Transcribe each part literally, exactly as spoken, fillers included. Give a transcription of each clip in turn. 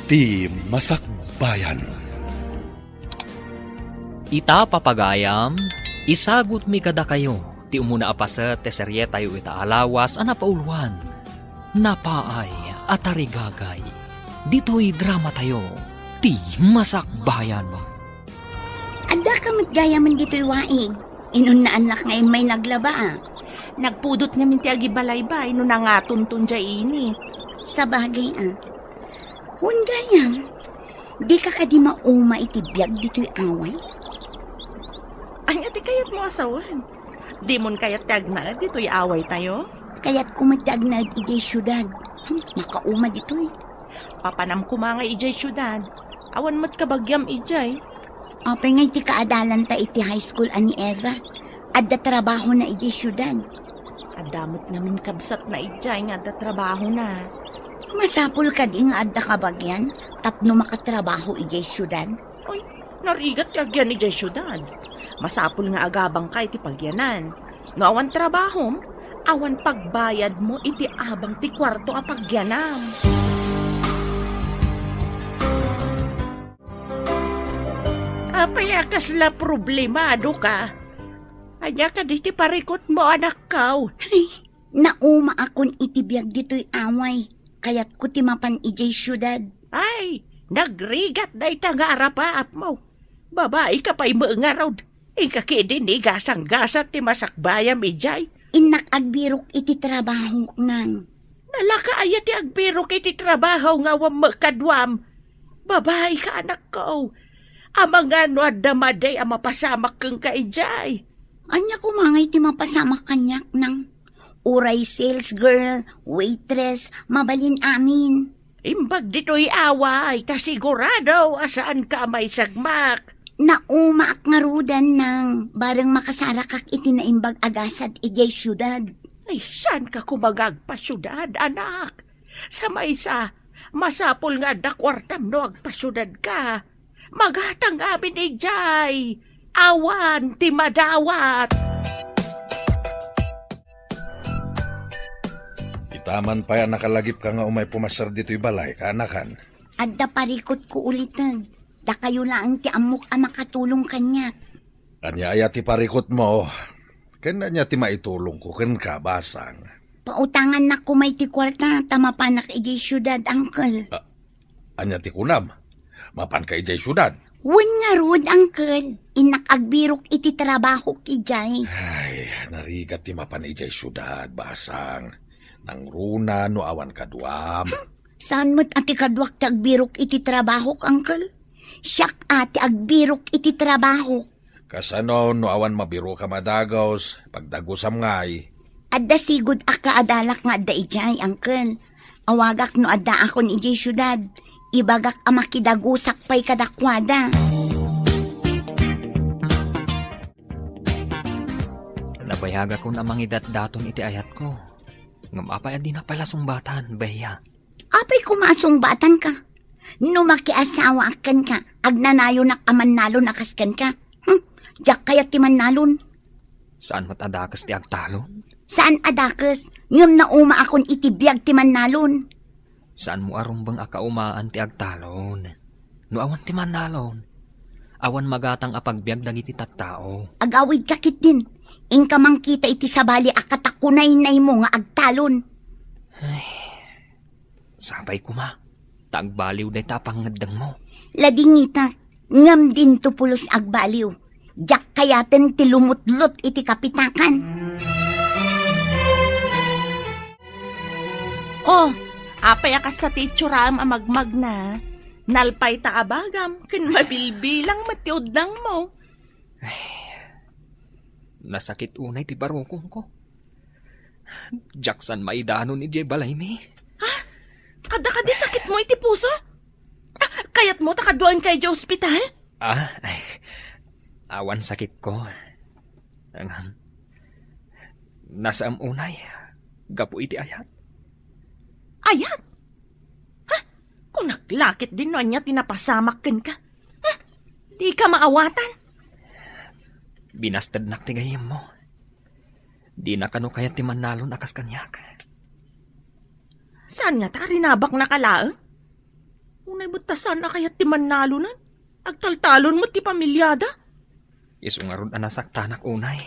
Ti Masakbayan. Ita, papagayam, isagutmi kadakayo ti umuna a paset ti serietayo ita a lawas a napauluan, Napaay a Tarigagay. Ditoy dramatayo, Ti Masakbayan. Adda ka met gayamen ditoy waig. Inunnaannak nga immay naglaba, a. Nagpudot ngamin ti agibalaybay no nangatonton diay init. Sabagay, a. Wen gayam, dika kadi mauma iti biag ditoy away? Ania ti kayatmo a sawen? Dimon kayat ti agnaed ditoy awaytayo? Kayatko met ti agnaed idiay siudad. Hmm, makauma ditoy. Papanam koma nga idiay siudad. Awan met kabagiam idiay. Apay ngay ti kaadalanta iti high school a ni Eva? Adda trabahona idiay siudad. Adda met ngamin kabsatna idiay nga adda trabahona. Masapul kadi nga adda kabagian tapno makatrabaho idiay siudad? Oy, narigat ti agian idiay siudad. Masapul nga agabangka iti pagianan. No awan trabahom, awan pagbayadmo iti abang ti kuarto a pagianam. Apay a kasla problemadoka? Ania kadi ti parikutmo, anakko? Ay, naumaakon iti biag ditoy away. Kayatko ti mapan idiay siudad. Ay, nagrigat dayta nga arapaapmo. Babaika pay met ngarud. Inka ketdin ni gasanggasat ti masakbayam idiay. Innak agbirok iti trabahok, nang. Nalaka aya ti agbirok iti trabaho nga awan met kaduam? Babaika, anakko. Amangan no adda madi a mapasamak kenka idiay. Ania koma ngay ti mapasamak kaniak, nang? Uray sales girl, waitress, mabalin amin. Imbag ditoy away, ta sigurado a saanka a maisagmak. Naumaak ngaruden, nang, bareng makasarakak iti naimbag a gasat idiay siudad. Ay, saanka koma nga agpasiudad, anak? Sa maysa, masapul nga adda kuartam no agpasiudadka. Magatang amin idiay. Awan ti madawat. Ita man pay a nakalagipka nga umay pumaser ditoy balay, kaanakan. Adda parikutko uliteg. Dakayo laeng ti ammok a makatulong kaniak. Ania aya ti parikutmo? Ken ania ti maitulongko kenka, basang? Pautangannak koma iti kuarta ta mapanak idiay siudad, uncle. Ah, ania ti kunam? Mapanka idiay siudad? Wen ngarud, uncle. Innak agbirok iti trabahok idiay. Ay, narigat ti mapan idiay siudad, basang. Nangruna no awan kaduam. Hmm, saan met a ti kaduak ti agbirok iti trabahok, uncle? Siak a ti agbirok iti trabahok. Kasano no awan mabiroka a dagus, pagdagusam ngay? Adda sigud a kaadalak nga adda idiay, uncle. Awagak no addaakon idiay siudad. Ibagak a makidagusak pay kadakuada. Nabayagakon a mangidatdaton iti ayatko. Ngem apay a dinak pay la sungbatan, Bea? Apay koma a sungbatanka? No makiasawaak kenka, agnanayonak a mannalon a kas kenka. Hmm, diak kayat ti mannalon. Saan met a dakes ti agtalon? Saan a dakes, ngem naumaakon iti biag ti mannalon. Saanmo a rumbeng a kaumaan ti agtalon. No awan ti mannalon, awan magatang a pagbiag dagiti tattao. Agawidka ketdin, inka mangkita iti sabali a katakunaynaymo nga agtalon. Ay, sapay koma, ta agbaliw dayta a pangngeddengmo. Ladingitak, ngem dinto pulos agbaliw. Diak kayaten ti lumutlot iti kapitakan. Oh, apay a kasta ti itsuram a magmagna? Nalpay ta abagam, ken mabilbilang met ti udnangmo. Ay, nasakit unay ti barukongko. Diak saan maidanon idiay balaymi. Ha? Adda kadi sakitmo iti puso? Ah, kayatmo ta kaduaenka idiay ospital? Ah, ay, awan sakitko. Ngem, nasaem unay, gapu iti ayat. Ayat? Ha? Kunak la ketdin no ania ti napasamak kenka. Ha? Dika maawatan? Binastednak ti gayyemmo. Dina kano kayat ti mannalon a kas kaniak. Saan ngata a rinabaknaka laeng? Unay met ta saan a kayat ti mannalonan. Agtaltalon met ti pamiliada. Isu ngarud a nasaktanak unay.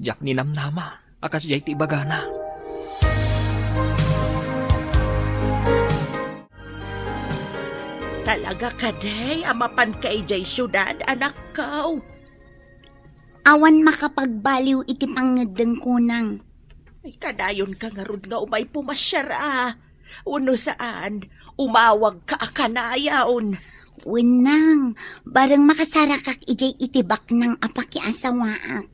Diak ninamnama a kasdiay ti ibagana. Talaga kadi a mapanka idiay siudad, anakko? Awan makapagbaliw iti pangngeddengko, Nang. Ay, kadayonka ngarud nga umay pumasiar a. Wenno saan, umawagka a kanayon. Wen, Nang, bareng makasarakak idiay itibaknang a pakiasawaak.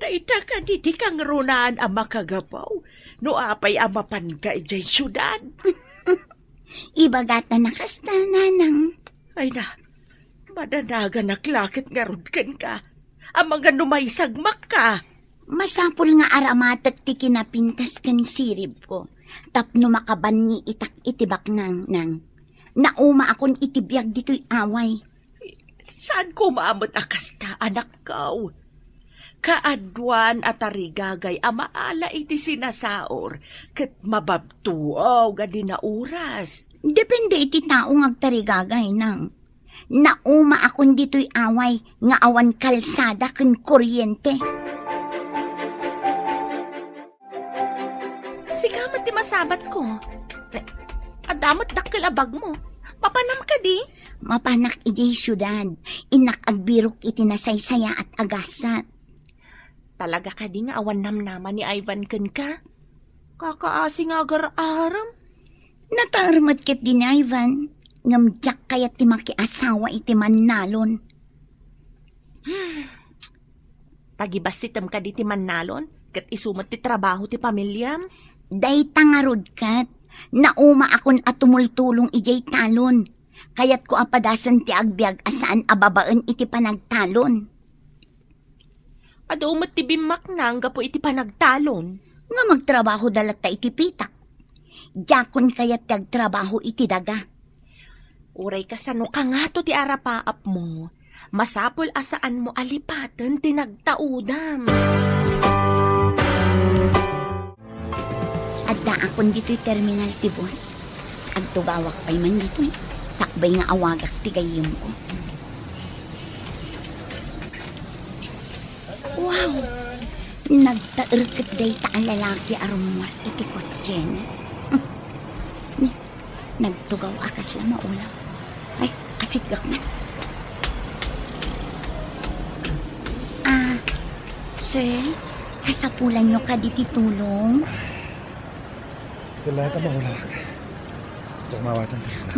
Dayta kadi ti kangrunaan a makagapu no apay a mapanka idiay siudad. Ibagata na kasta, Nanang. Ay na, madanaganak la ket ngarud kenka. Amangan no maisagmakka. Masapul nga aramatek ti kinapintas ken siribko tapno makabanni itak iti baknang, Nang. Naumaakon iti biag ditoy away. Saan koma met a kasta, anakko? Kaaduan a tarigagay a maala iti sinasaor ket mababtuaw a di nauras. Depende iti tao nga agtarigagay, Nang. Naumaakon ditoy away nga awan kalsada ken kuryente. Sika met ti masabatko. Adda met dakkel a bagmo. Mapanam kadi? Mapanak idiay siudad. Innak agbirok iti nasaysayaat a gasat. Talaga kadi nga awan namnama ni Ivan kenka? Kakaasi nga agar-arem. Nataer met ketdi ni Ivan, ngem diak kayat ti makiasawa iti mannalon. Tagibassitem kadi ti mannalon, ket isu met ti trabaho ti pamiliam? Dayta ngarud ket, naumaakon a tumultulong idiay talon. Kayatko a padasen ti agbiag a saan a babaen iti panagtalon. Adu met ti bimmaknang gapu iti panagtalon. Nga magtrabahoda latta iti pitak. Diakon kayat ti agtrabaho iti daga. Uray kasano kangato ti arapaapmo, masapul a saanmo a lipaten ti nagtaudam. Addaakon ditoy terminal ti bus. Agtugawak pay man ditoy. Sakbay nga awagak ti gayyemko. Wow! Nagtaer ket dayta a lalaki a rummuar iti kotsena. Ni, nagtugaw a kasla maulaw. Ay, asidgak man. Ah, sir, kasapulanyo kadi ti tulong? Kailangan ta maulawak. Diak maawatan ti anak.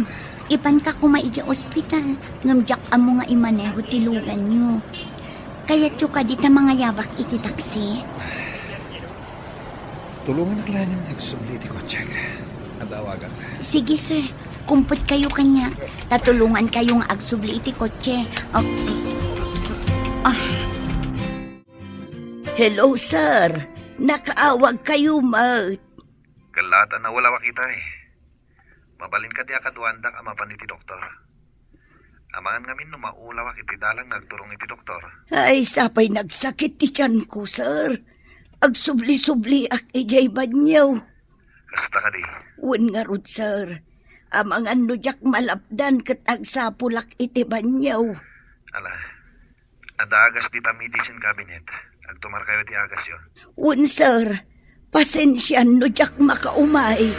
Ipanka koma idiay ospital, ngem diak ammo nga imaneho ti luganyo. Kayatyo kadi ta mangayabak iti taksi? Tulonganak laengen nga agsubli iti kotsek. Adda awagak. Sige, sir. Kumpetkayo kaniak. Ta tulongankayo nga agsubli iti kotse. Oh. Ah. Hello, sir. Nakaawagkayo met. Kella ta naulawak itay. Mabalin kadi a kaduaandak a mapan iti doktor. Amangan ngamin no maulawak iti dalan nga agturong iti doktor. Ay, sapay nagsakit ti tianko, sir. Agsubli-subliak idiay banyo. Kasta kadi? Wen ngarud, sir. Amangan no diak malapdan ket agsapulak iti banyo. Ala, adda agas dita medicine cabinet. Agtumarkayo ti agasyo. Wen, sir. Pasensian no diak makaumay.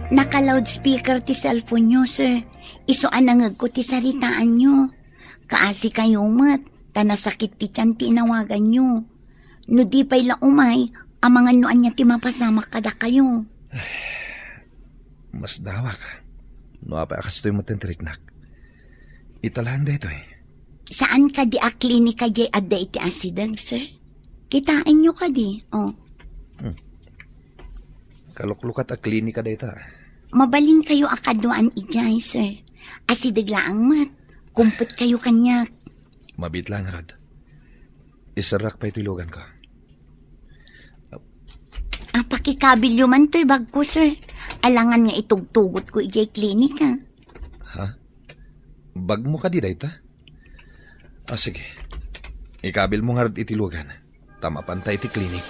Naka-loudspeaker ti cellphone-yo, sir. Isu a nangegko ti saritaanyo. Kaasikayo met, ta nasakit ti tian ti inawaganyo. No di pay la umay, amangan no ania ti mapasamak kadakayo. Masdawak. No apay a kastoy met ti riknak. Ita laeng daytoy. Saan kadi a klinika diay adda iti asideg, sir? Kitaenyo kadi, oh. Hmm. Kaluklukat a klinika dayta. Mabalinkayo a kaduaan idiay, sir. Asideg laeng met. Kumpetkayo kaniak. Mabiit laeng ngarud. Iserrak pay ti luganko. Ah, pakikabilyo man toy bagko, sir. Alangan nga itugtugotko idiay klinika. Ha? Bagmo kadi dayta? Ah, sige. Ikabilmo ngarud iti lugan. Ta mapanta iti klinik.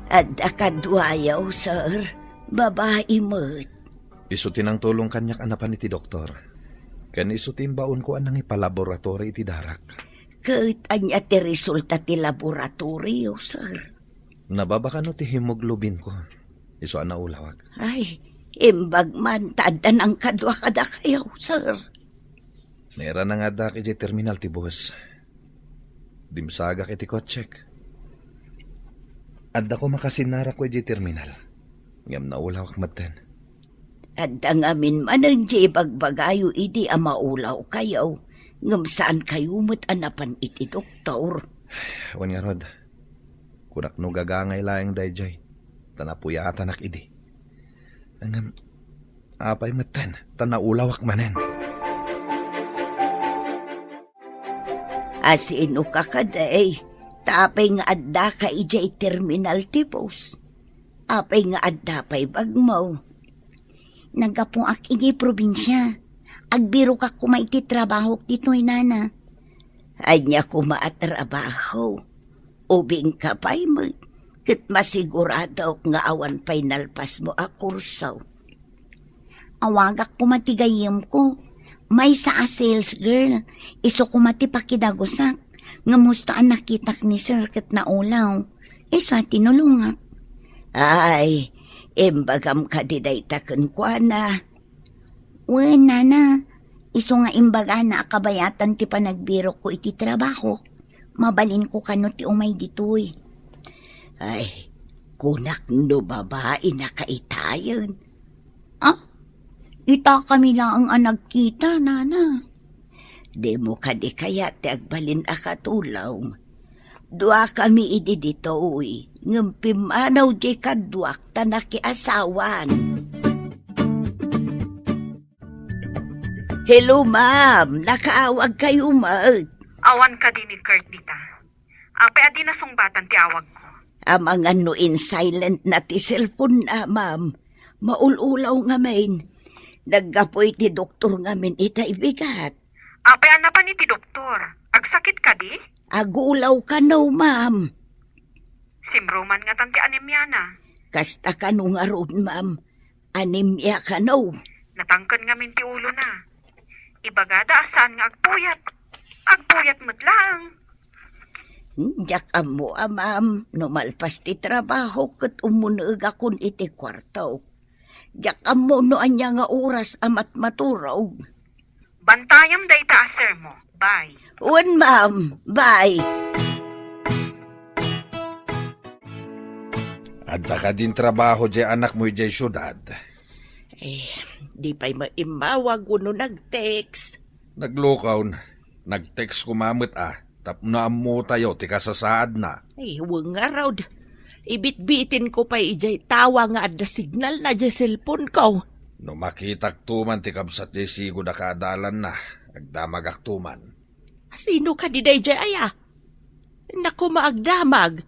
Adda kaduayo, sir. Babai met. Isu ti nangtulong kaniak a napan iti doktor. Ken isu ti imbaonko a nangipalaboratory iti darak. Ket ania ti resulta ti laboratorio, sir? Nababa kano ti hemoglobinko. Isu a naulawak. Ay, imbag man ta adda nangkadua kadakayo, sir. Nairana nga addaak idiay terminal ti bus. Dimsagak iti kotsek. Adda koma kasinnarakko idiay terminal. Ngem naulawak metten. Adda ngamin manen diay ibagbagayo idi a maulawkayo, ngem saankayo met a napan iti doktor. Wen ngarud, kunak no gagangay laeng daydiay, ta napuyatanak idi. Ngem, apay metten, ta naulawak manen. Asino ka kadi? Ta apay nga addaka idiay terminal ti bus? Apay nga adda pay bagmo? Naggapuak idiay probinsia. Agbirokak koma iti trabahok ditoy, nana. Ania koma a trabaho? Ubingka pay met, ket masiguradok nga awan pay nalpasmo a kurso. Awagak koma ti gayyemko. Maysa a sales girl, isu koma ti pakidagusak. Ngem husto a nakitak ni sir ket naulaw. Isu a tinulongak. Ay, imbagam kadi dayta kenkuana? Wen, nana, isu nga imbagana a kabayatan ti panagbirokko iti trabahok. Mabalinko kano ti umay ditoy. Ay, kunak no babaina ka itayen. Ah? Itakami laeng a nagkita, nana. Dimo kadi kayat ti agbalin a katulong? Duakami idi ditoy, ngem pimmanaw diay kaduak ta nakiasawan. Hello, ma'am. Nakaawagkayo met. Awan kadi ni Kurt dita. Apay a di nasungbatan ti awagko? Amangan no in-silent na ti cellphone na, ma'am. Maul-ulaw ngamin. Naggapu iti doktor ngamin ita ibigat. Apay a napan iti doktor? Agsakit kadi? Agulaw kano, ma'am. Simruman ngatan ti anemiana. Kasta kano ngarud, ma'am. Anemia kano? Natangken ngamin ti ulona. Ibagada a saan nga agpuyat. Agpuyat met laeng. Hmm, diak ammo a, ma'am, no malpas ti trabaho ket ummuneegakon iti kuarto. Diak ammo no ania nga oras a matmaturog. Bantayam dayta a sir mo. Bye. Wen, ma'am. Bye. Adda kadin trabaho diay anakmo idiay siudad? Eh, di pay maimmawag wenno nag-text. Naglukaw. Nag-text koma met a, tapno ammotayo ti kasasaadna. Ay, wen ngarud. Ibitbitinko pay idiay tawa nga adda signalna diay cellphoneko. No makitakto man ti kabsat diay sigud a kaadalanna, agdamagakto man. Sino kadi daydiay aya? Naku, maagdamag.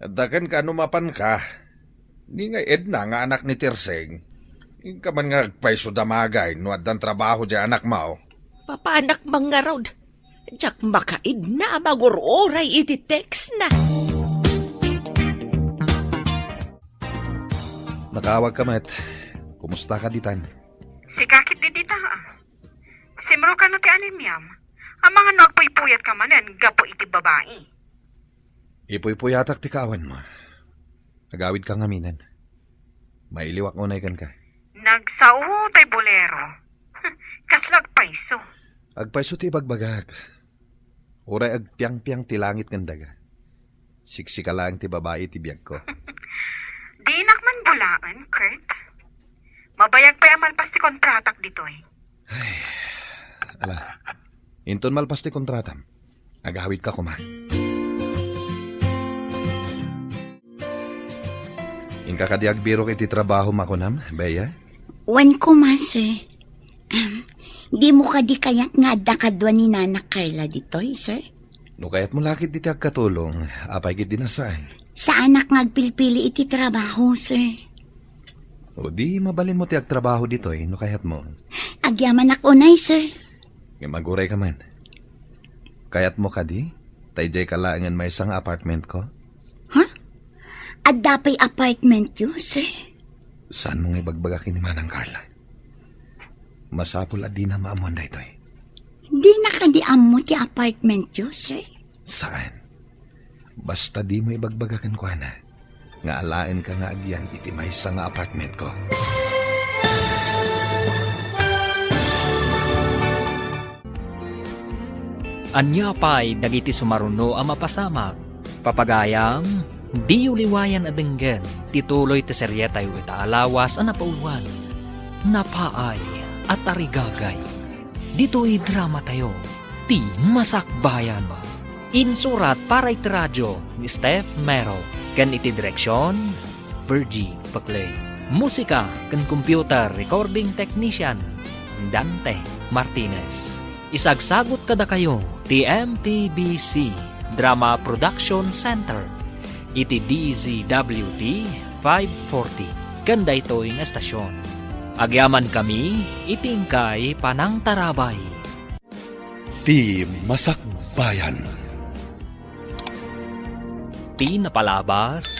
Adda kenka no mapanka. Ni nga Edna nga anak ni Tirseng. Inka man nga agpayso damagay no addan trabaho diay anakmo. Papanak man ngarud. Diak makaidna a mangur-uray iti text na. Nakaawag ka met. Kumusta ka ditan? Sika ket di dita, ah. Simro kano ti anemiam? Amangan no agpuypuyat ka manen gapu iti babai. Ipuypuyatak ti kaawan mo. Agawid ka ngaminen. Mailiwak unay kenka. Nagsao tay bolero. Kasla agpayso. Agpayso ti ibagbagak. Uray agpiangpiang ti langit ken daga. Siksika laeng ti babai ti biagko. Dinak man bulaen, Kurt. Mabayag pay a malpas ti kontratak ditoy. Ay, ala. Inton malpas ti kontratam, agawid ka koma. Inka kadi agbirok iti trabaho makunam, Bea? Wen koma, sir. Ahem, dimo kadi kayat nga adda kadua ni Nana Carla ditoy, sir? No kayatmo la ket iti agkatulong, apay ket di nasaan? Saanak nga agpilpili iti trabaho, sir. O di, mabalinmo ti agtrabaho ditoy, no kayatmo. Agyamanak unay, sir. Ngem aguray ka man. Kayatmo kadi? Ta idiay ka laengen maysa nga apartmentko? Ha? Adda pay apartmentyo, sir? Saanmo nga ibagbaga ken ni Manang Carla? Masapul a dina maammuan daytoy. Dina kadi ammo ti apartmentyo, sir? Saan? Basta dimo ibagbaga kenkuana nga alaenka nga agyan iti maysa nga apartmentko. Ania pay dagiti sumaruno a mapasamak? Papagayam, diyo liwayan a denggen ti tuloy ti serietayo ita a lawas a napauluan, Napaay a Tarigagay. Ditoy dramatayo, ti Masakbayan. Insurat para iti radio ni Steph Mero, ken iti direksion, Virgie Paclay. Musika ken computer recording technician, Dante Martinez. Isagsagut kadakayo ti M P B C Drama Production Center iti D Z W T five forty ken daytoy nga estasion. Agyamankami iti inkay panangtarabay. Ti Masakbayan. Ti napalabas,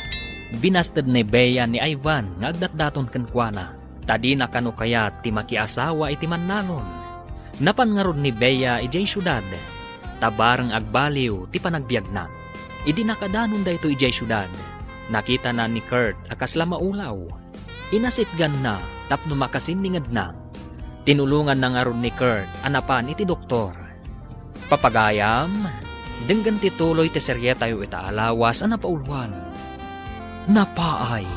binasted ni Bea ni Ivan nga agdatdaton kenkuana, ta dina kano kayat ti makiasawa iti mannalon. Napan ngarud ni Bea idiay siudad, ta bareng agbaliw ti panagbiagna. Idi nakadanon daytoy idiay siudad, nakitana ni Kurt a kasla maulaw. Inasitganna tapno makasinningedna. Tinulonganna ngarud ni Kurt a napan iti doktor. Papagayam, denggen ti tuloy ti serietayo ita a lawas a napauluan, Napaay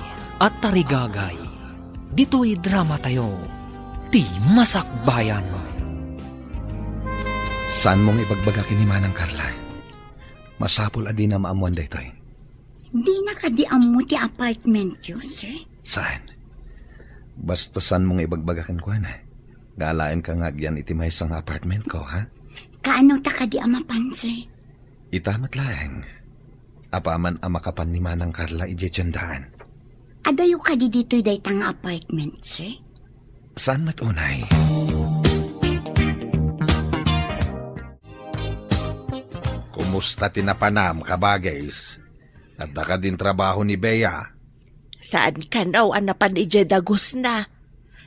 a Tarigagay. Ditoy dramatayo, ti Masakbayan. Saanmo nga ibagbaga ken ni Manang Carla? Masapul a dina maammuan daytoy. Dina kadi ammo ti apartmentyo, sir? Saan? Basta saanmo nga ibagbaga kenkuana nga alaenka nga agyan iti maysa nga apartmentko, ha? Kaano ta kadi a mapan, sir? Ita met laeng. Apaman a makapan ni Manang Carla idiay tiendaan. Adayo kadi ditoy dayta nga apartment, sir? Saan met unay? Kumusta ti napanam, kabagis? Adda kadin trabaho ni Bea? Saan kano a napan idiay dagusna.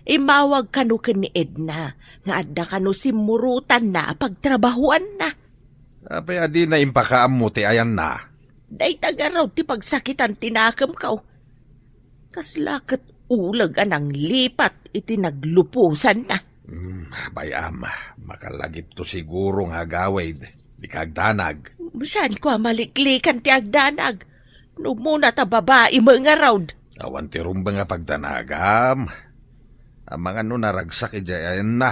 Immawag kano ken ni Edna nga adda kano simmurotanna a pagtrabahoanna. Apay a dina impakaammo ti ayanna? Dayta ngarud ti pagsakitan ti nakemko. Kasla ket uleg a nanglipat iti nagluposanna. Hmm, bay-am, makalagipto siguro nga agawid. Dika agdanag. Saanko a maliklikan ti agdanag no umuna ta babai met ngarud. Awan ti rumbeng a pagdanagam. Amangan no naragsak idiay ayanna,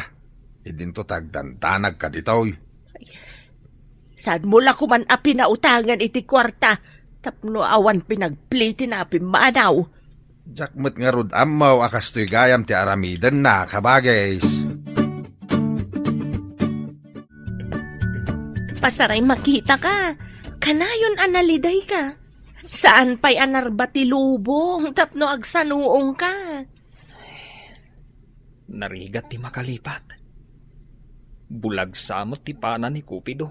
idinto ta agdandanagka ditoy. Ay, saanmo la koman a pinautangan iti kuarta tapno awan pinagpli ti napimmanaw. Diak met ngarud ammo a kastoy gayam ti aramidenna, kabagis. Pasaray makitaka. Kanayon a nalidayka. Saan pay a narba ti lubong tapno agsanuongka. Narigat ti makalipat. Bulag sa met ti pana ni Cupido.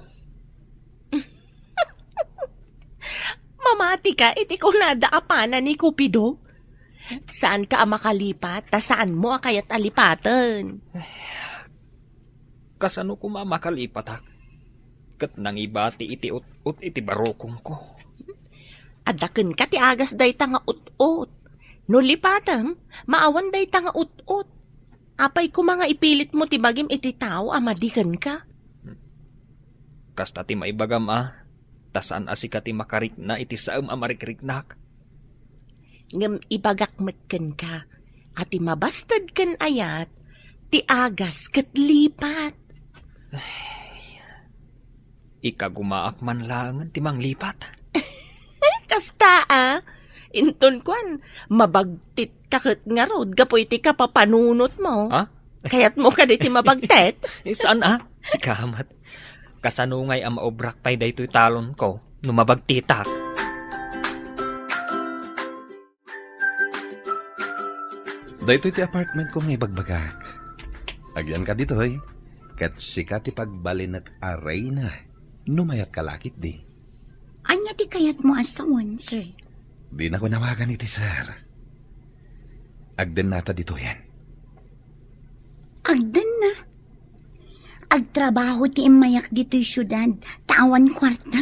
Mamatika iti kunada a pana ni Cupido? Saanka a makalipat, ta saanmo a kayat a lipaten. Kasano koma a makalipatak? Ket nangibati iti ut-ot iti barukongko. Adda kenka ti agas dayta nga ut-ot. No lipatem, maawan dayta nga ut-ot. Apay koma nga ipilitmo ti bagim iti tao a madi kenka? Kasta ti maibagam a, ta saan a sika ti makarikna iti saem a marikriknak. Ngem ibagak met kenka a ti mabasted ken ayat, ti agas ket lipat. Ikagumaak man laengen ti manglipat. Kasta a, inton kuan, mabagtit ka ket ngarud gapu iti kapapanunotmo. Ha? Kayatmo kadi ti mabagtit? Eh, saan a? Sika met. Kasano ngay a maobrak pay daytoy talonko no mabagtitak? Daytoy ti apartmentko nga ibagbagak. Agyanka ditoy, ket sika ti pagbalinek a reyna no mayatka la ketdi. Ania ti kayatmo a sawen, sir? Dinako nawagan iti sir. Agdennata ditoyen. Agdenna? Agtrabaho ti immayak ditoy siudad, ta awan kuarta.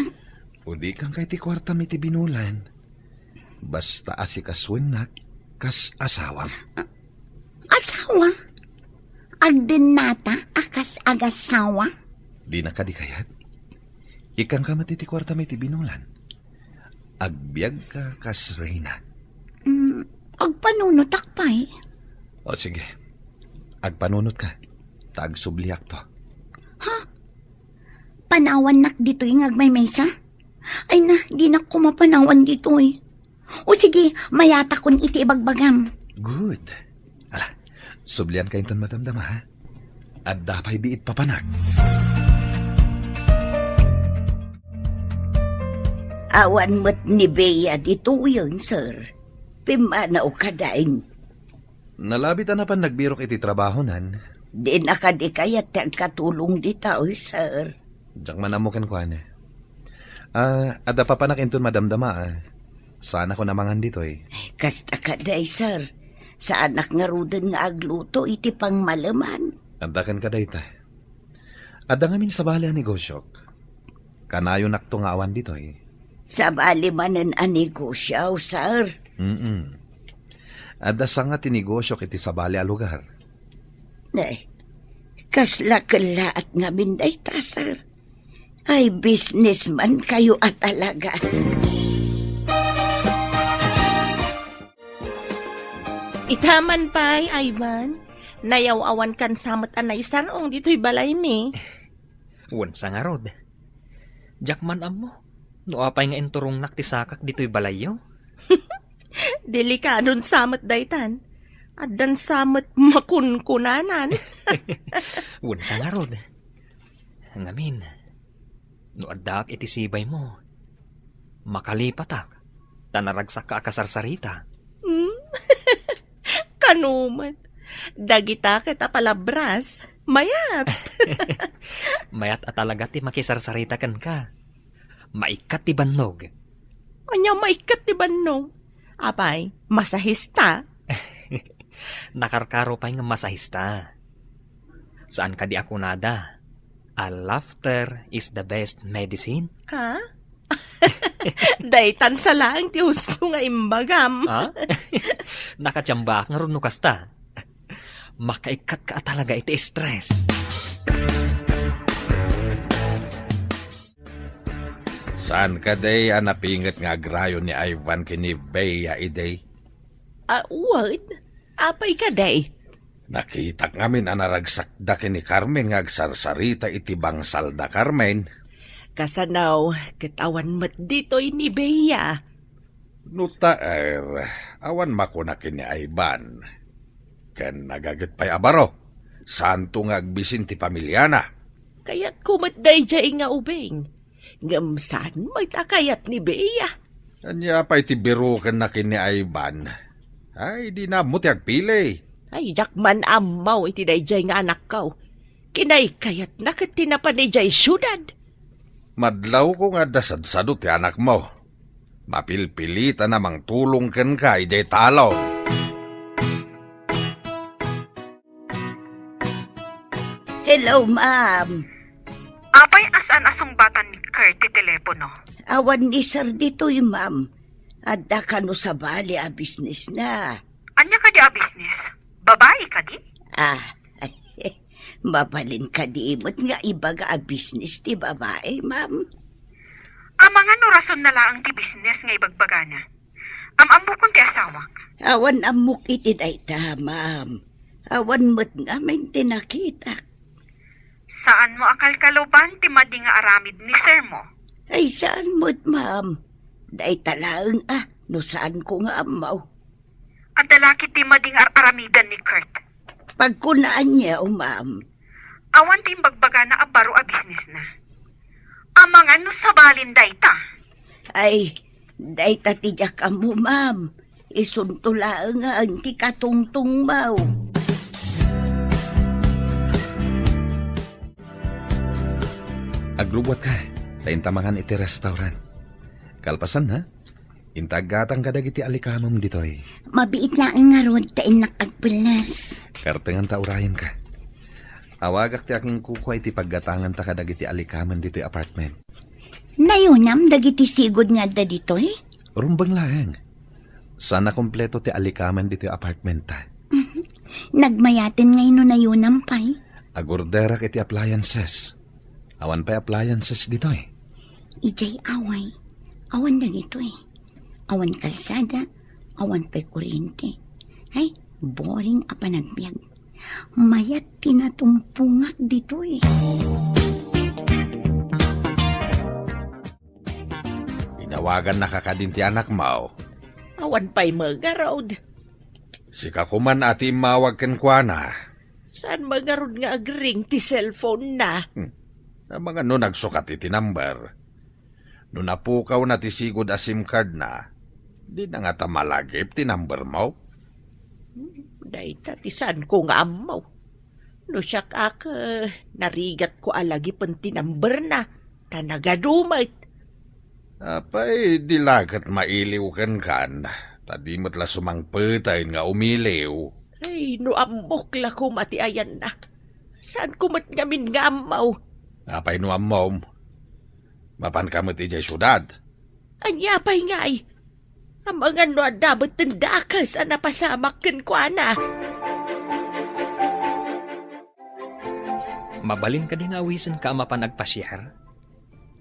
Udikan kay ti kuartam iti binulan. Basta asikasuennak kas asawam. Asawa? Agdennata a kas agasawa? Dina kadi kayat? Ikkanka met iti kuartam iti binulan. Agbiagka kas reyna. Mm, agpanunotak pay. O sige, agpanunotka, ta agsubliakto. Ha? Panawannak ditoy nga agmaymaysa? Ay na, dinak koma panawan ditoy. O sige, mayatakon iti ibagbagam. Good. Ala, sublianka inton madamdama, ha? Adda pay biit papanak. Awan met ni Bea ditoyen, sir. Pimmanaw kadayn. Nalabit a napan nagbirok iti trabahonan. Dina kadi kayat ti agkatulong ditoy, sir. Diak man ammo kenkuana. Ah, adda papanak inton madamdama, ah. Saanakon a mangan ditoy. Kasta kadi, sir. Saanak ngaruden nga agluto iti pangmaleman. Adda kenka dayta. Adda ngamin sabali a negosyok. Kanayonakto nga awan ditoy. Sabali manen a negosyo, sir? Mm-mm. Adda sanga ti negosyok iti sabali a lugar. Ay, kasla kellaat ngamin dayta, sir. Ay, businessman kayo a talaga. Itaman pay, Ivan. Nayaw-awan kan samet a naisar-ong ditoy balaymi. Wen sa ngarud. Diak man ammo no apay nga inturongnak ti sakak ditoy balayyo. Delikadon samet daytan. Addan samet makunkunanan. Wen sa ngarud. Ngamin, no addaak iti sibaymo, makalipatak, ta naragsakka a kasarsarita. Hmm? Kano met, dagita ket a palabras, mayat. Mayat a talaga ti makisarsarita kenka. Maikkat ti bannog. Ania maikkat ti bannog? Apay, masahista? Nakarkaro pay nga masahista. Saan kadi a kunada a laughter is the best medicine? Ha? Daytan sa laeng ti husto nga imbagam. Ha? Nakatiambaak ngarud no kasta. Makaikkatka a talaga iti stress. Saan kadi a napinget nga agrayo ni Ivan ken ni Bea idi? Ah, wen. Apay kadi? Nakitak ngamin a naragsakda ken ni Carmen nga agsarsarita iti bangsalda, Carmen. Kasano ket awan met ditoy ni Bea? No taer, awan makuna ken ni Ivan. Ken nagaget pay a baro, saanto nga agbisin ti pamiliana. Kayatko met daydiay nga ubing. Ngem saan met a kayat ni Bea? Ania pay ti birokenna ken ni Ivan? Ay, dina ammo ti agpili. Ay, diak man ammo iti daydiay nga anakko. Kinaykayatna ket ti napan idiay siudad. Madlawko nga adda sadsado ti anakmo. Mapilpilitan a mangtulong kenka idiay talon. Hello, ma'am. Apay a saan a sungbatan ni Kurt ti telepono? Awan ni sir ditoy, ma'am. Adda kano sabali a business na. Ania kadi a business? Babai kadi? Ah, mabalin kadi met nga ibaga a business ti babai, ma'am? Amangan no rason na laeng ti business nga ibagbagana. Am-ammokon ti asawak. Awan ammok iti dayta, ma'am. Awan met ngamin ti nakitak. Saanmo a kalkaluban ti madi nga aramid ni sir mo? Ay, saan met, ma'am. Dayta laeng a, no saanko nga ammo. Adda la ketdi madi nga ar-aramidan ni Kurt? Pagkunaanyo, ma'am. Awan ti imbagbagana a baro a business na. Amangan no sabalin dayta. Ay, dayta ti diak ammo, ma'am. Isunto laeng ti katungtungmo. Aglubbuatka, ta inta mangan iti restaurant. Kalpasanna, Inta aggatang kadagiti alikamem ditoy. Mabiit laeng ngarud ta innak agpellas. Kartenganta urayenka. Awagak ti akinkukua iti paggatanganta kadagiti alikamen ditoy apartment. Nayonam dagiti sigud nga adda ditoy? Rumbeng laeng. Saan a kompleto ti alikamen ditoy apartmenta. Mhm. Nagmayaten ngay no nayonam pay. Agorderak iti appliances. Awan pay appliances ditoy. Idiay away, awan dagitoy. Awan kalsada, awan pay kuryente. Ay, boring a panagbiag. Mayat ti natumpongak ditoy. Inawagannaka kadin ti anakmo? Awan pay met ngarud. Sika koman a ti immawag kenkuana. Saan met ngarud nga agring ti cellphone-na? Hmm. Amangan no nagsukat iti number. No napukawna ti sigud a SIM card-na, dina ngata malagip ti number-mo? Hmm, dayta ti saanko nga ammo. No siak ak, eh, narigatko a lagipen ti number-na, ta nagadu met. Apay, di la ket mailiw kenkan, ta di met la sumangpeten nga umiliw. Ay, no ammok la koma ti ayanna. Saanko met ngamin nga ammo. Apay no ammom? Mapanka met idiay siudad. Ania pay ngay? Amangan no adda met ti dakes a napasamak kenkuana. Mabalin kadi nga awisenka a mapan agpasiar?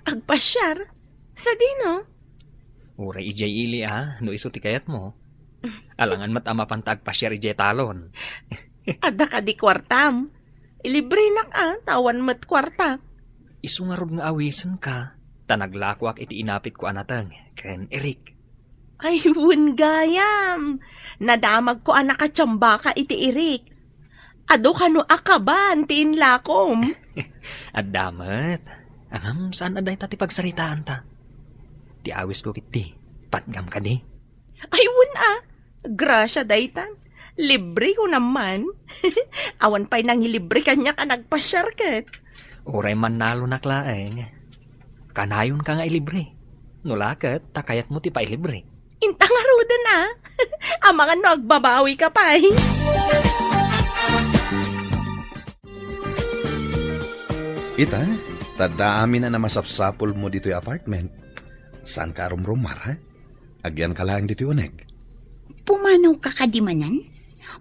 Agpasiar? Sadino? Uray idiay ili a, no isu ti kayatmo. Alangan met a mapanta agpasiar idiay talon. Adda kadi kuartam? Ilibrenak a, ta awan met kuarta. Isu ngarud nga awisenka, ta naglakoak iti inapitko a nateng ken Eric. Ay, wen gayam. Nadamagko a nakatiambaka iti Eric. Adu kano a kaban ti inlakom. Adda met. Ngem saan a dayta ti pagsaritaanta. Ti awisko ketdi, patgam kadi. Ay, wen a. Grasia daytan. Libre ko naman. Awan pay nangilibre kaniak a nagpasiar ket. Uray mannalonak laeng. Kanayonka nga ilibre. No la ket, ta kayatmo ti pailibre. Inta ngaruden a. Amangan no agbabawika pay. Ita, ta adda amin a namasapsapulmo ditoy apartment. Saanka a rumrumar, ha? Agyanka laeng ditoy uneg. Pumanawka kadi manen?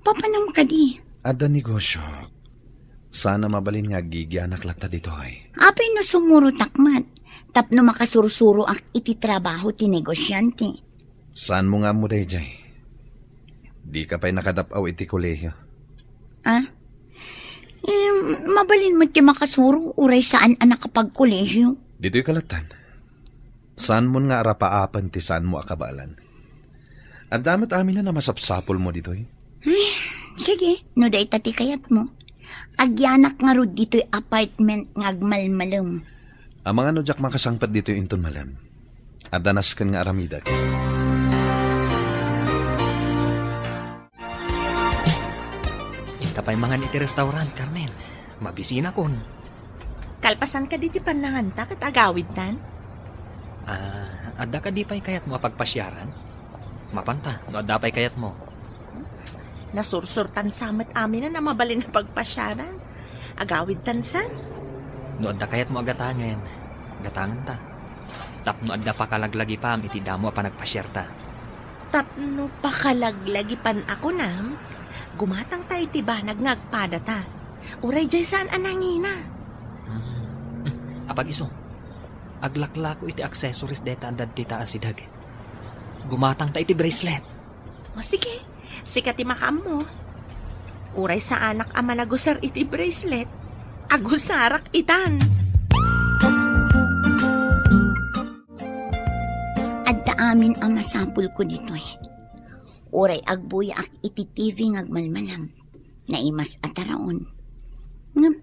Papanam kadi? Adda negosiok. Saan a mabalin nga aggigyanak latta ditoy. Apay no sumurotak met, tapno makasursuroak iti trabaho ti negosiante. Saanmo nga ammo daydiay? Dika pay nakadap-aw iti kolehio. Ah? Em, mabalin met ti makasuro, uray saan a nakapagkolehio. Ditoy kalattan. Saanmon nga arapaapen ti saanmo a kabaelan. Adda met amin a namasapsapulmo ditoy. Ay, sige, no dayta ti kayatmo. Agyanak ngarud ditoy apartment nga agmalmalem. Amangan no diak makasangpet ditoy inton malem. Adda nasken nga aramidek. Inta pay mangan iti restaurant, Carmen. Mabisinakon. Kalpasan kadi ti pannanganta ket agawidtan? Ah, adda kadi pay kayatmo a pagpasiaran? Mapanta, no adda pay kayatmo. Nasursurtan sa met amin a mabalin a pagpasiaran. Agawidtan sa? No adda kayatmo a gatangen, gatangenta. Tapno adda pakalaglagipam iti damo a panagpasiarta. Tapno pakalaglagipan a kunam, gumatangta iti banag nga agpadata. Uray diay saan a nangina. Hmm. Apag-isu, aglaklako iti accessories dayta adda dita a sideg. Gumatangta iti bracelet. O sige, sika ti makaammo. Uray saanak a managusar iti bracelet, agusarak itan. Adda amin a masapulko ditoy. Uray agbuyaak iti T V nga agmalmalam, naimas a taraon. Ngem,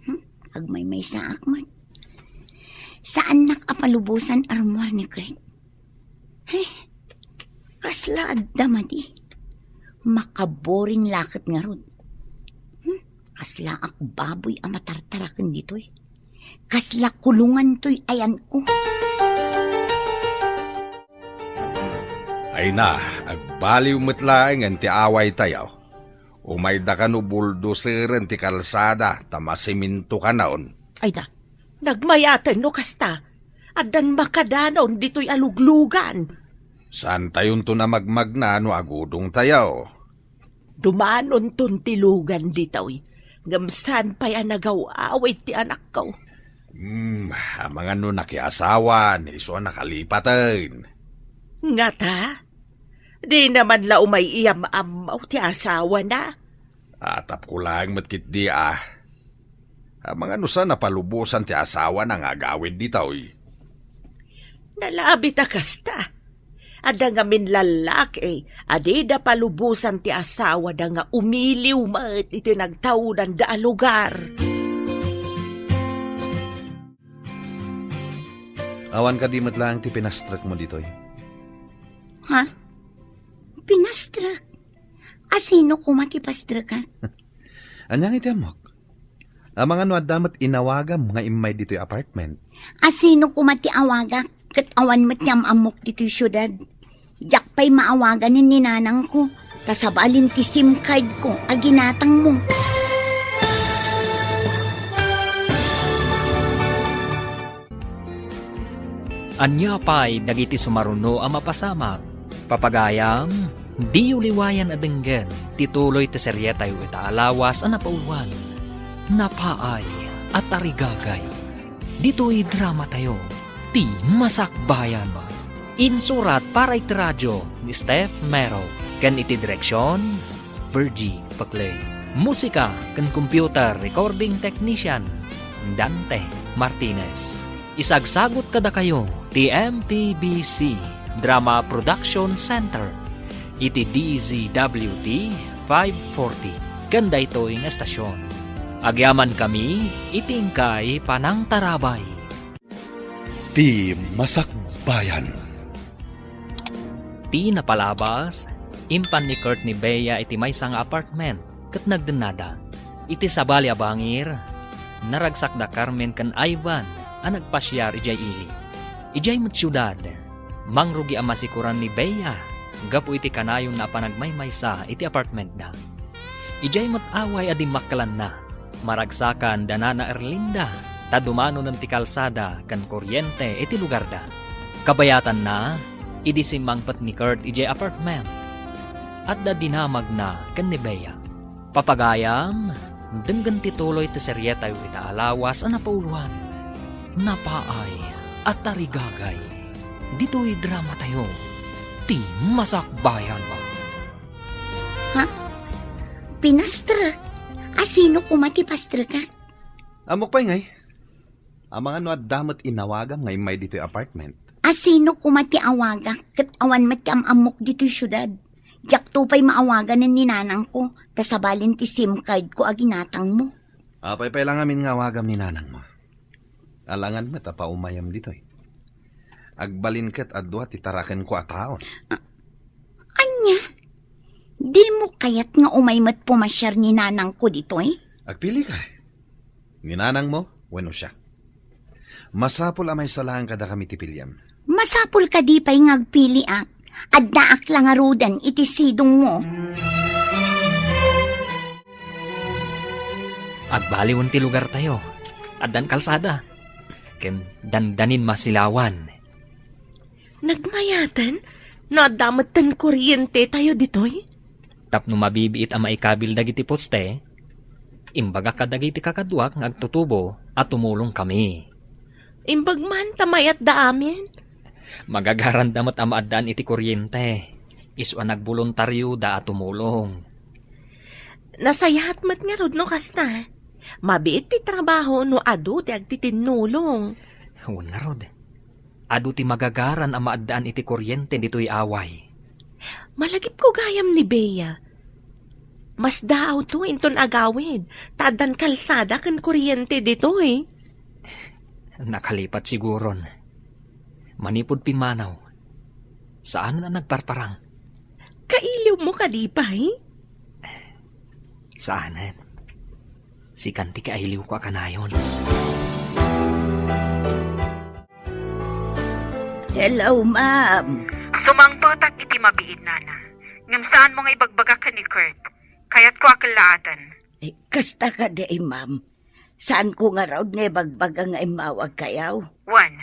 hmm, agmaymaysaak met. Saannak a palubosan a rummuar ni Kurt. He, kasla adda madi. Makaboring la ket ngarud. Hmm, kaslaak baboy a matartaraken ditoy. Kasla kulongan toy ayanko. Ay na, agbaliw met laengen ti awaytayo. Umayda kano buldoseren ti kalsada ta masiminto kanayon. Ay na, nagmayaten no kasta. Addan makadanon ditoy a luglugan. Saantayonton a magmagna no agudongtayo. Dumanonton ti lugan ditoy, ngem saan pay a nagaw-awid ti anakko. Hmm, amangan no nakiasawan, isu a nakalipaten. Ngata? Di naman la umay iyam-ammo ti asawana? Atapko laeng met ketdi a. Amangan no saan a palubosan ti asawana nga agawid ditoy. Nalabit a kasta. Adda ngamin lallaki a dida palubosan ti asawada nga umiliw met iti nagtaudanda a lugar. Awan kadi met laeng ti pinastrekmo ditoy? Ha? Pinastrek? Asino koma ti pastrekak? Ania nga iti ammok? Amangan no adda met inawagam nga immay ditoy apartment? Asino koma ti awagak ket awan met ti am-ammok ditoy siudad? Diak pay maawaganen ni nanangko, ta sabalin ti SIM card ko a ginatangmo. Ania pay dagiti sumaruno a mapasamak? Papagayam, diyo liwayan a denggen ti tuloy ti serietayo ita a lawas a napauluan, Napaay a Tarigagay, ditoy dramatayo, Ti Masakbayan. Insurat para iti radio ni Steph Mero ken iti direksion, Virgie Paclay. Musika ken computer recording technician, Dante Martinez. Isagsagut kadakayo ti M P B C Drama Production Center iti D Z W T five forty ken daytoy nga estasion. Agyamankami iti inkay panangtarabay. Ti Masakbayan. Ti napalabas, impan ni Kurt ni Bea iti maysa nga apartment ket nagdennada. Iti sabali a bangir, naragsak da Carmen ken Ivan a nagpasiar idiay ili. Idiay met siudad, mangrugi a masikoran ni Bea gapu iti kanayonna a panagmaymaysa iti apartmentda. Idiay met away a dimmakkelanna, maragsakan da Nana Erlinda ta dumanonen ti kalsada ken koriente iti lugarda. Kabayatanna, idi simmangpet ni Kurt idiay apartment, adda dinamagna ken ni Bea. Papagayam, denggen ti tuloy ti serietayo ita a lawas a napauluan, Napaay a Tarigagay, ditoy dramatayo, Ti Masakbayan. Ha? Pinastrek? Asino koma ti pastrekak? Ammok pay ngay. Amangan no adda met inawagam nga immay ditoy apartment. Asino koma ti awagak ket awan met ti am-ammok ditoy siudad? Diakto pay maawaganen ni nanangko, ta sabalin ti SIM card ko a ginatangmo. Apay pay la ngamin nga awagam ni nanangmo? Alangan met a paumayam ditoy. Agbalin ket adu ti tarakenko a taon. A-, ania? Dimo kayat nga umay met pumasiar ni nanangko ditoy? Agpili ka. Ni nanangmo wenno siak? Masapul a maysa laeng kadakami ti piliem. Masapul kadi pay nga agpiliak? Addaak la ngaruden iti sidongmo. Agbaliwen ti lugartayo. Addan kalsada ken dandanin masilawan. Nagmayaten no adda metten korientetayo ditoy? Tapno mabibiit a maikabil dagiti poste, imbagak kadagiti kakaduak nga agtutubo a tumulongkami. Imbag man ta mayatda amin. Magagaranda met a maaddaan iti koriente. Isu a nagboluntarioda a tumulong. Nasayaat met ngarud no kasta. Mabiit ti trabaho no adu ti agtitinnulong. Wen ngarud, adu ti magagaran a maaddaan iti koriente ditoy away. Malagipko gayam ni Bea. Masdaawto inton agawid, ta addan kalsada ken koriente ditoy. Nakalipat siguron. Manipud pimmanaw, saanen a nagparparang. Kailiwmo kadi pay? Saanen. Sikan ti kailiwko a kanayon. Hello, ma'am. Sumangpetak iti mabiit, nana. Ngem saanmo nga ibagbaga ken ni Kurt. Kayatko a kellaatan. Eh, kasta kadi, ma'am. Saanko ngarud nga ibagbaga nga immawagkayo? Wen,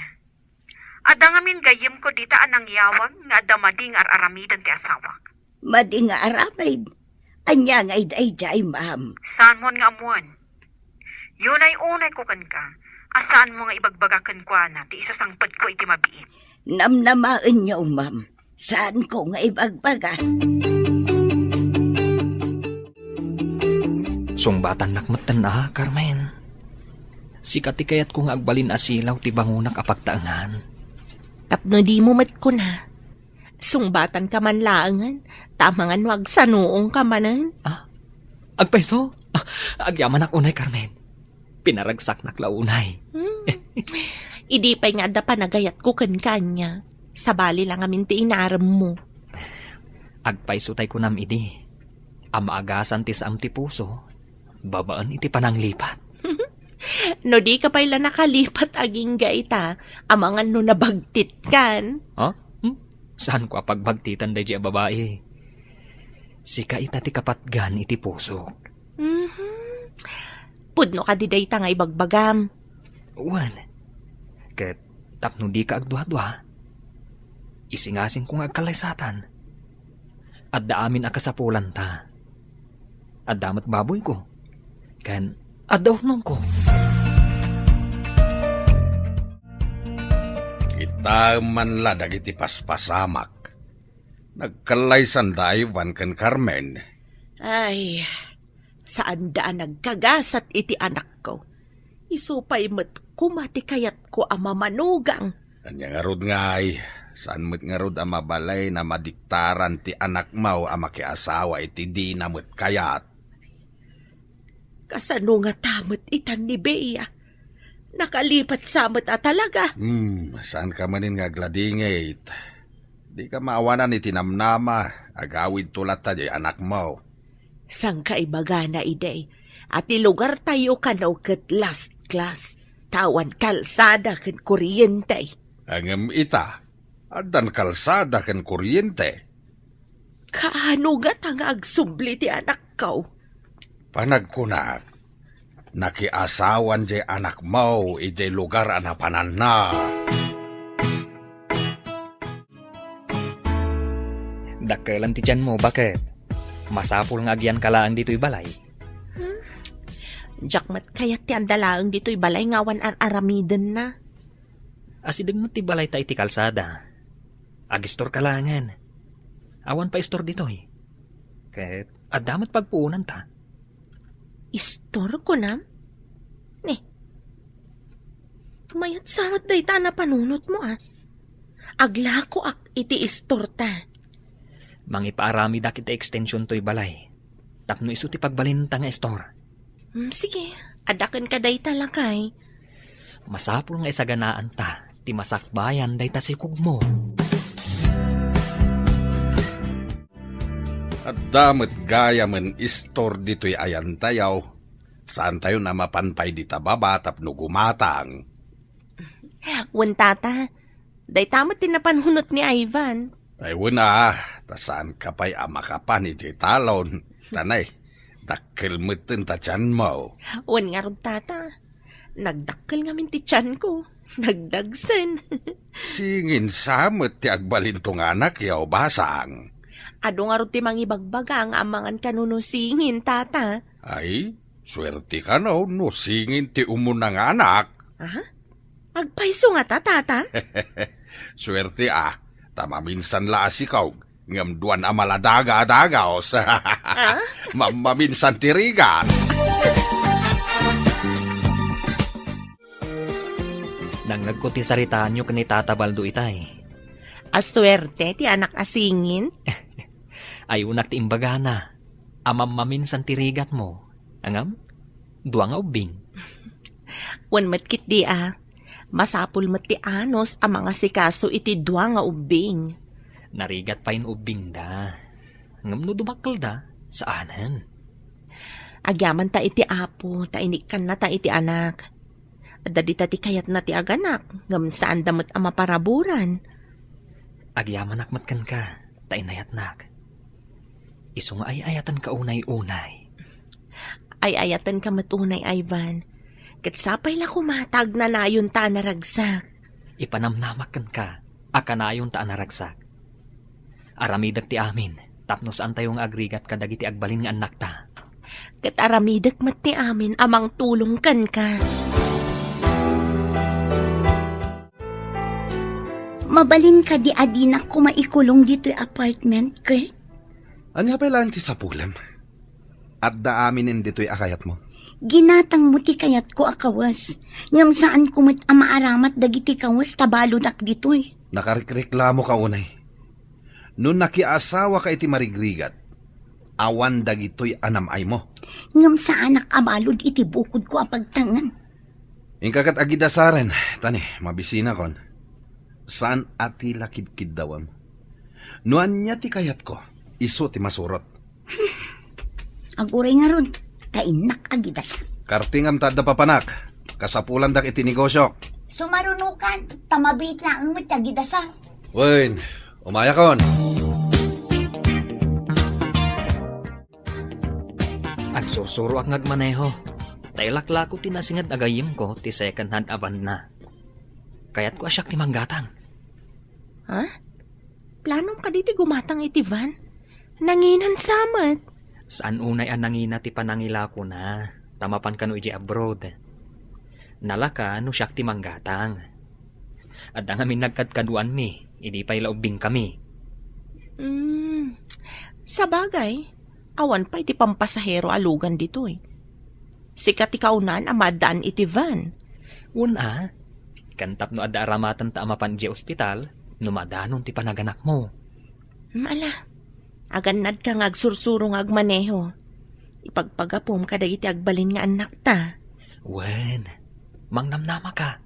adda ngamin gayyemko dita a nangyawag nga adda madi nga ar-aramiden ti asawak. Madi nga aramid? Ania nga daydiay, ma'am? Saanmon nga ammoen. Unay-unayko kenka, a saanmo nga ibagbaga kenkuana ti isasangpetko iti mabiit. Namnamaenyo, ma'am. Saanko nga ibagbaga. Sungbatannak metten a, Carmen. Sika ti kayatko nga agbalin a silaw ti bangonak a pagtaengan. Tapno dimo met kuna, sungbatanka man laengen, ta amangan no agsanuongka manen. Ah, agpayso? Ah, agyamanak unay, Carmen. Pinaragsaknak la unay. Hmm. Idi pay nga adda panagayatko kenka ania, sabali la ngamin ti inaremmo. Agpayso tay kunam idi, a maagasan ti saam ti puso, babaen iti pananglipat. No dika pay la nakalipat agingga ita, amangan no nabagtitkan. Ha? Hmm? Saanko a pagbagtitan daydiay a babai? Sika ita ti kapatgan iti pusok. Mhm. Pudno kadi dayta nga ibagbagam? Wen, ket tapno dika agduadua, isingasingko nga agkallaysatan. Adda amin a kasapulanta. Adda met baboyko, ken adda urnongko. Kitaem man la dagiti paspasamak. Nagkallaysanda Ivan ken Carmen. Ay, saanda a nagkagasat iti anakko. Isu pay met koma ti kayatko a mamanugang. Ania ngarud ngay, saan met ngarud a mabalin a madiktaran ti anakmo a makiasawa iti dina met kayat? Kasano ngata met itan ni Bea? Nakalipat sa met a talaga? Hmm, saanka manen nga agladingit. Dika maawanan iti namnama, agawidto latta diay anakmo. Saan ka ibagana idi, a ti lugartayo kano ket last class, ta awan kalsada ken kuryente. Ngem ita, addan kalsada ken kuryente. Kaano ngata nga agsubli ti anakko? Panagkunak, nakiasawan diay anakmo idiay lugar a napananna. Dakkelan ti tianmo, baket? Masapul nga agyanka laeng ditoy balay. Hmm? Diak met kayat ti adda laeng ditoy balay nga awan ar-aramidenna. Asideg met ti balayta iti kalsada. Agistorka laengen. Awan pay istor ditoy. Ket adda met pagpuonanta. Istor, kunam? Ni, mayat sa met dayta a napanunotmo, a. Aglakoak iti istorta. Mangipaaramidak iti extension toy balay. Tapno isu ti pagbalinenta nga istor. Hmm, sige, adda kenka dayta, lakay. Masapul nga isaganaanta ti masakbayan dayta sikogmo. Adda met gayamen istor ditoy ayantayo. Saantayon a mapan pay dita baba tapno gumatang. Wen, tata, dayta met ti napanunot ni Ivan. Ay, wen a, ta saanka pay a makapan idiay talon. Tanay, dakkel metten ta tianmo. Wen ngarud, tata. Nagdakkel ngamin ti tianko. Nagdagsen. Singin sa met ti agbalinto nga anakyo, basang. Adu ngarud ti mangibagbaga nga amangan kano no singin, tata. Ay, suerte kano no singin ti umuna nga anak. Aha? Agpayso ngata, tata? Suerte a, ta maminsan la a sikog, ngem duan a maladaga a dagaos. Ah? Mammaminsan ti rigat. Nangngegko ti saritaanyo ken ni Tata Baldo itay. A suerte ti anak a singin. Ayunak ti imbagana a mammaminsan ti rigatmo. Ngem, dua nga ubbing. Wen met ketdi a, masapul met ti anus a mangasikaso iti dua nga ubbing. Narigat pay no ubbingda. Ngem no dumakkelda, saanen. Agyamanta iti Apo, ta inikkannata iti anak. Adda dita ti kayatna ti aganak, ngem saanda met a maparaburan. Agyamanak met kenka, ta inayatnak. Isu nga ay-ayatenka unay-unay. Ay-ayatenka met unay, Ivan. Ket sapay la koma ta agnanayonta a naragsak. Ipanamnamak kenka a kanayonta a naragsak. Aramidek ti amin, tapno saantayo nga agrigat kadagiti agbalin nga annakta. Ket aramidek met ti amin a mangtulong kenka. Mabalin kadi a dinak koma ikulong ditoy apartment, Kurt? Ania pay laeng ti sapulem? Adda aminen ditoy a kayatmo. Ginatangmo ti kayatko a kawes, ngem saanko met a maaramat dagiti kawes ta baludak ditoy. Nakarikreklamoka unay. No nakiasawaka iti marigrigat, awan dagitoy a nam-aymo. Ngem saanak a balud iti bukodko a pagtangan. Inka ket agidasaren, tani, mabisinakon. Saan a ti la kidkiddawem. No ania ti kayatko, isu ti masurot. Aguray ngarud, ta innak agidasar. Kartingam ta adda papanak. Kasapulandak iti negosiok. Sumarunokan, ta mabiit laeng met ti agidasar. Wen, umayakon. Agsursuroak nga agmaneho. Ta ilaklako ti nasinged a gayyemko ti second hand a van-na. Kayatko a siak ti manggatang. Ha? Planom kadi ti gumatang iti van? Nanginan sa met. Saan unay a nangina ti panangilakona, ta mapan kano idiay abroad. Nalaka no siak ti manggatang. Adda ngamin nagkadkaduanmi, idi pay la ubbingkami. Hmm, sabagay, awan pay ti pampasahero a lugan ditoy. Sika ti kaunaan a maaddaan iti van. Wen a, ken tapno adda aramatenta a mapan idiay ospital, no madanon ti panaganakmo. Hmm, ala, agannadka nga agsursuro nga agmaneho. Ipagpagapom kadagiti agbalin nga annakta. Wen, mangnamnamaka.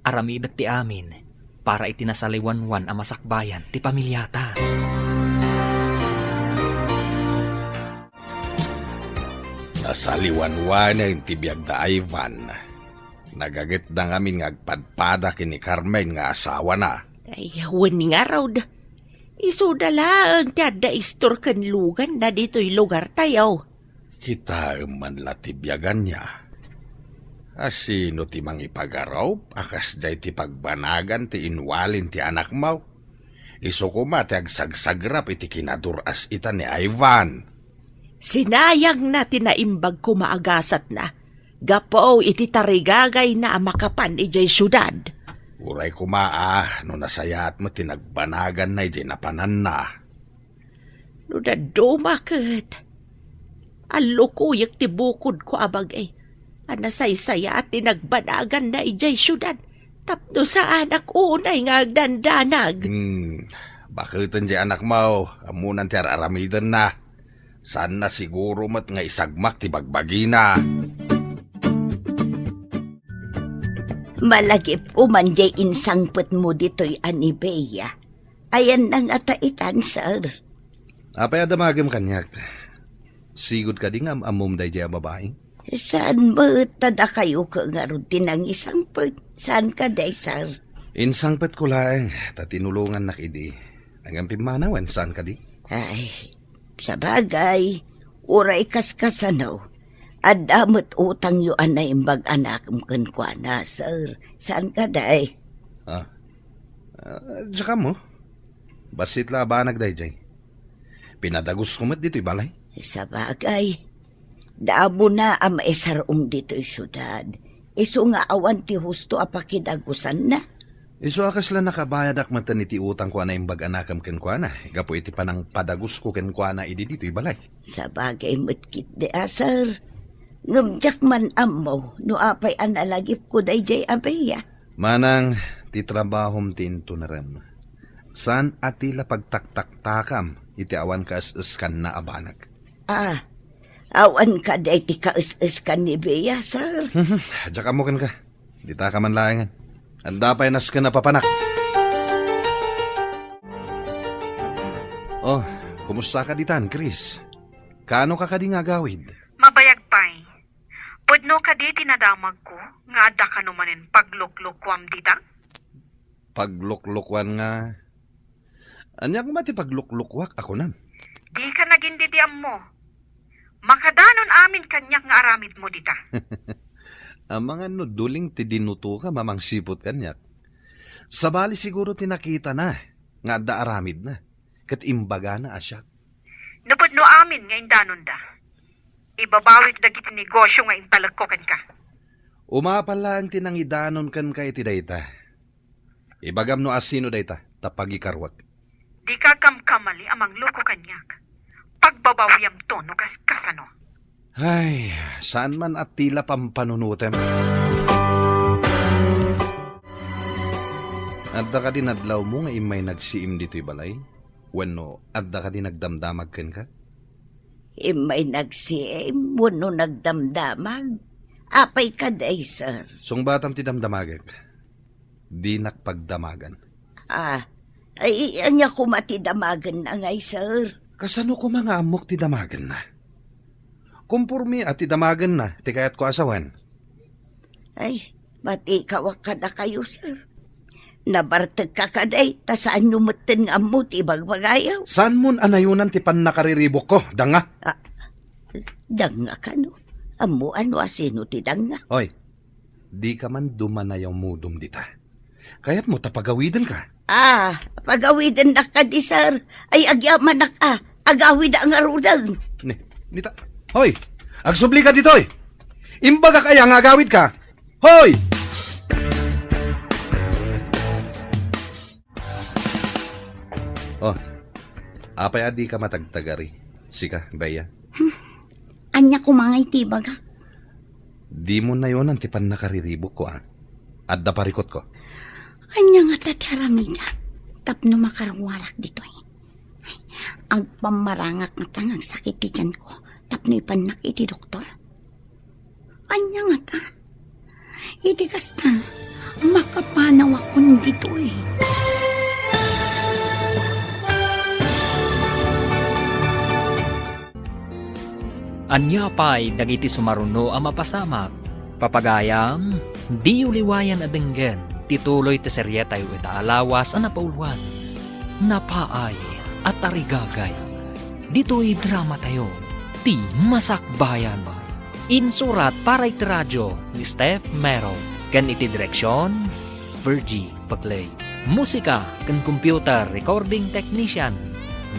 Aramidek ti amin para iti nasaliwanwan a masakbayan ti pamiliata. Nasaliwanwanen ti biag da Ivan. Nagagetda ngamin nga agpadpada ken ni Carmen nga asawana. Ay, wen ngarud. Isuda laeng ti adda istor ken luganna ditoy lugartayo. Kitaem man la ti biaganna. A sino ti mangipagarup a kasdiay ti pagbanagan ti inwalin ti anakmo? Isu koma ti agsagsagrap iti kinadur-as-itan ni Ivan. Sinayangna ti naimbag koma a gasatna gapu iti tarigagayna a makapan idiay siudad. Uray koma a no nasayaat met ti nagbanaganna idiay napananna. No dadduma ket, allukuyek ti bukodko a bagi a nasaysayaat ti nagbanaganna idiay siudad tapno saanak unay nga agdandanag. Hmm, baketen diay anakmo, ammonan ti ar-aramidenna. Saanna siguro met nga isagmak ti bagbagina. Malagipko man diay insangpetmo ditoy a ni Bea. Ayanna ngata itan, sir? Apay a damagem kaniak? Sigud kadi nga am-ammom daydiay a babai? Saan met ta dakayo ket ngarud ti nangisangpet? Saan kadi, sir? Insangpetko laeng ta tinulongannak idi. Ngem pimmanawen, saan kadi? Ay, sabagay, uray kaskasano, adda met utangyo a naimbag a nakem kenkuana, sir. Saan kadi? Ah, ah, diak ammo. Bassit la a banag daydiay. Pinadagusko met ditoy balay. Sabagay, damona a maisar-ong ditoy siudad. Isu nga awan ti husto a pakidagusanna. Isu a kasla nakabayadak metten iti utangko a naimbag a nakem kenkuana, gapu iti panangpadagusko kenkuana idi ditoy balay. Sabagay met ketdi a, sir. Ngem diak man ammo no apay a nalagipko daydiay a Bea. Manang ti trabahom ti intunarem. Saan a ti la pagtaktaktakam iti awan kaes-eskanna a banag. Ah, awan kadi ti kaes-eskan ni Bea, sir? Diak ammo kenka. Ditaka man laengen. Adda pay nasken a papanak. Oh, kumusta ka ditan, Chris? Kaano ka kadi nga agawid? Mabayag pay. Pudno kadi ti nadamagko nga adda kano manen pagluklokuam dita? Pagluklokuan nga Ania koma ti pagluklukuak a kunam? Dika nagin didi ammo. Makadanon amin kaniak nga aramidmo dita. Amangan no duling ti dinutoka mamangsiput kaniak. Sabali siguro ti nakitana nga adda aramidna, ket imbagana a siak. Napudno amin nga indanonda. Ibabawik dagiti negosio nga intalekko kenka. Umapal laeng ti nangidanon kenka iti dayta. Ibagam no asino dayta, ta pagikaruak. Dika kamkamali a mangloko kaniak. Pagbabawiamto no kas-, kasano. Ay, saan man a tila pampanunutem. Adda kadi nadlawmo nga immay nagsiim ditoy balay? Wenno adda kadi nagdamdamag kenka? Immay nagsiim wenno nagdamdamag? Apay kadi, sir? Sungbatam ti damdamagek. Dinak pagdamagan. Ah, ay, ania koma ti damagenna ngay, sir? Kasano koma nga ammok ti damagenna? Komporme a ti damagenna ti kayatko a sawen. Ay, matikawak kadakayo, sir. Nabartekka kadi, ta saanyo metten nga ammo ti ibagbagayo. Saanmon a nayonan ti pannakariribukko, danga? Ah, danga kano? Ammoan no asino ti danga? Oy, dika man dumanayamudom dita. Kayatmo ta pagawidenka? Ah, pagawidennak kadi, sir. Ay, agyamanak a, agawida ngaruden. Ni, nita, hoy! Agsublika ditoy! Imbagak aya nga agawidka? Hoy! Oh, apay a dika matagtagari? Sika, Bea? Hmm. Ania koma ngay ti ibagak? Dimo nayonan ti pannakariribukko, a. Adda parikutko. Ania ngata ti aramidek tapno makaruarak ditoy? Agpammarangak ngata nga agsakit ti tianko tapno ipannak iti doktor. Ania ngata? Iti kasta, makapanawakon ditoy. Ania pay dagiti sumaruno a mapasamak? Papagayam, diyo liwayan a denggen ti tuloy ti serietayo ita a lawas a napauluan, Napaay a Tarigagay. Ditoy dramatayo, ti Masakbayan. Insurat para iti radio ni Steph Mero ken iti direksion, Virgie Paclay. Musika ken computer recording technician,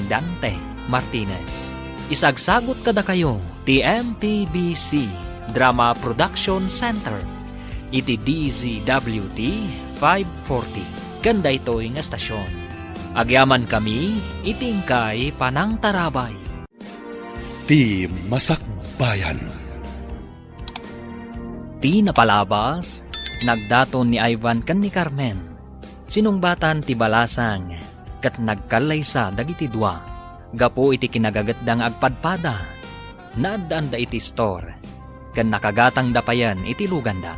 Dante Martinez. Isagsagut kadakayo ti M P B C Drama Production Center iti D Z W T five forty ken daytoy nga estasion. Agyamankami iti inkay panangtarabay. Ti Masakbayan. Ti napalabas, nagdaton ni Ivan ken ni Carmen. Sinungbatan ti balasang ket nagkallaysa dagiti dua. Gapu iti kinagagetda nga agpadpada, naaddaanda iti istor ken nakagatangda payen iti luganda.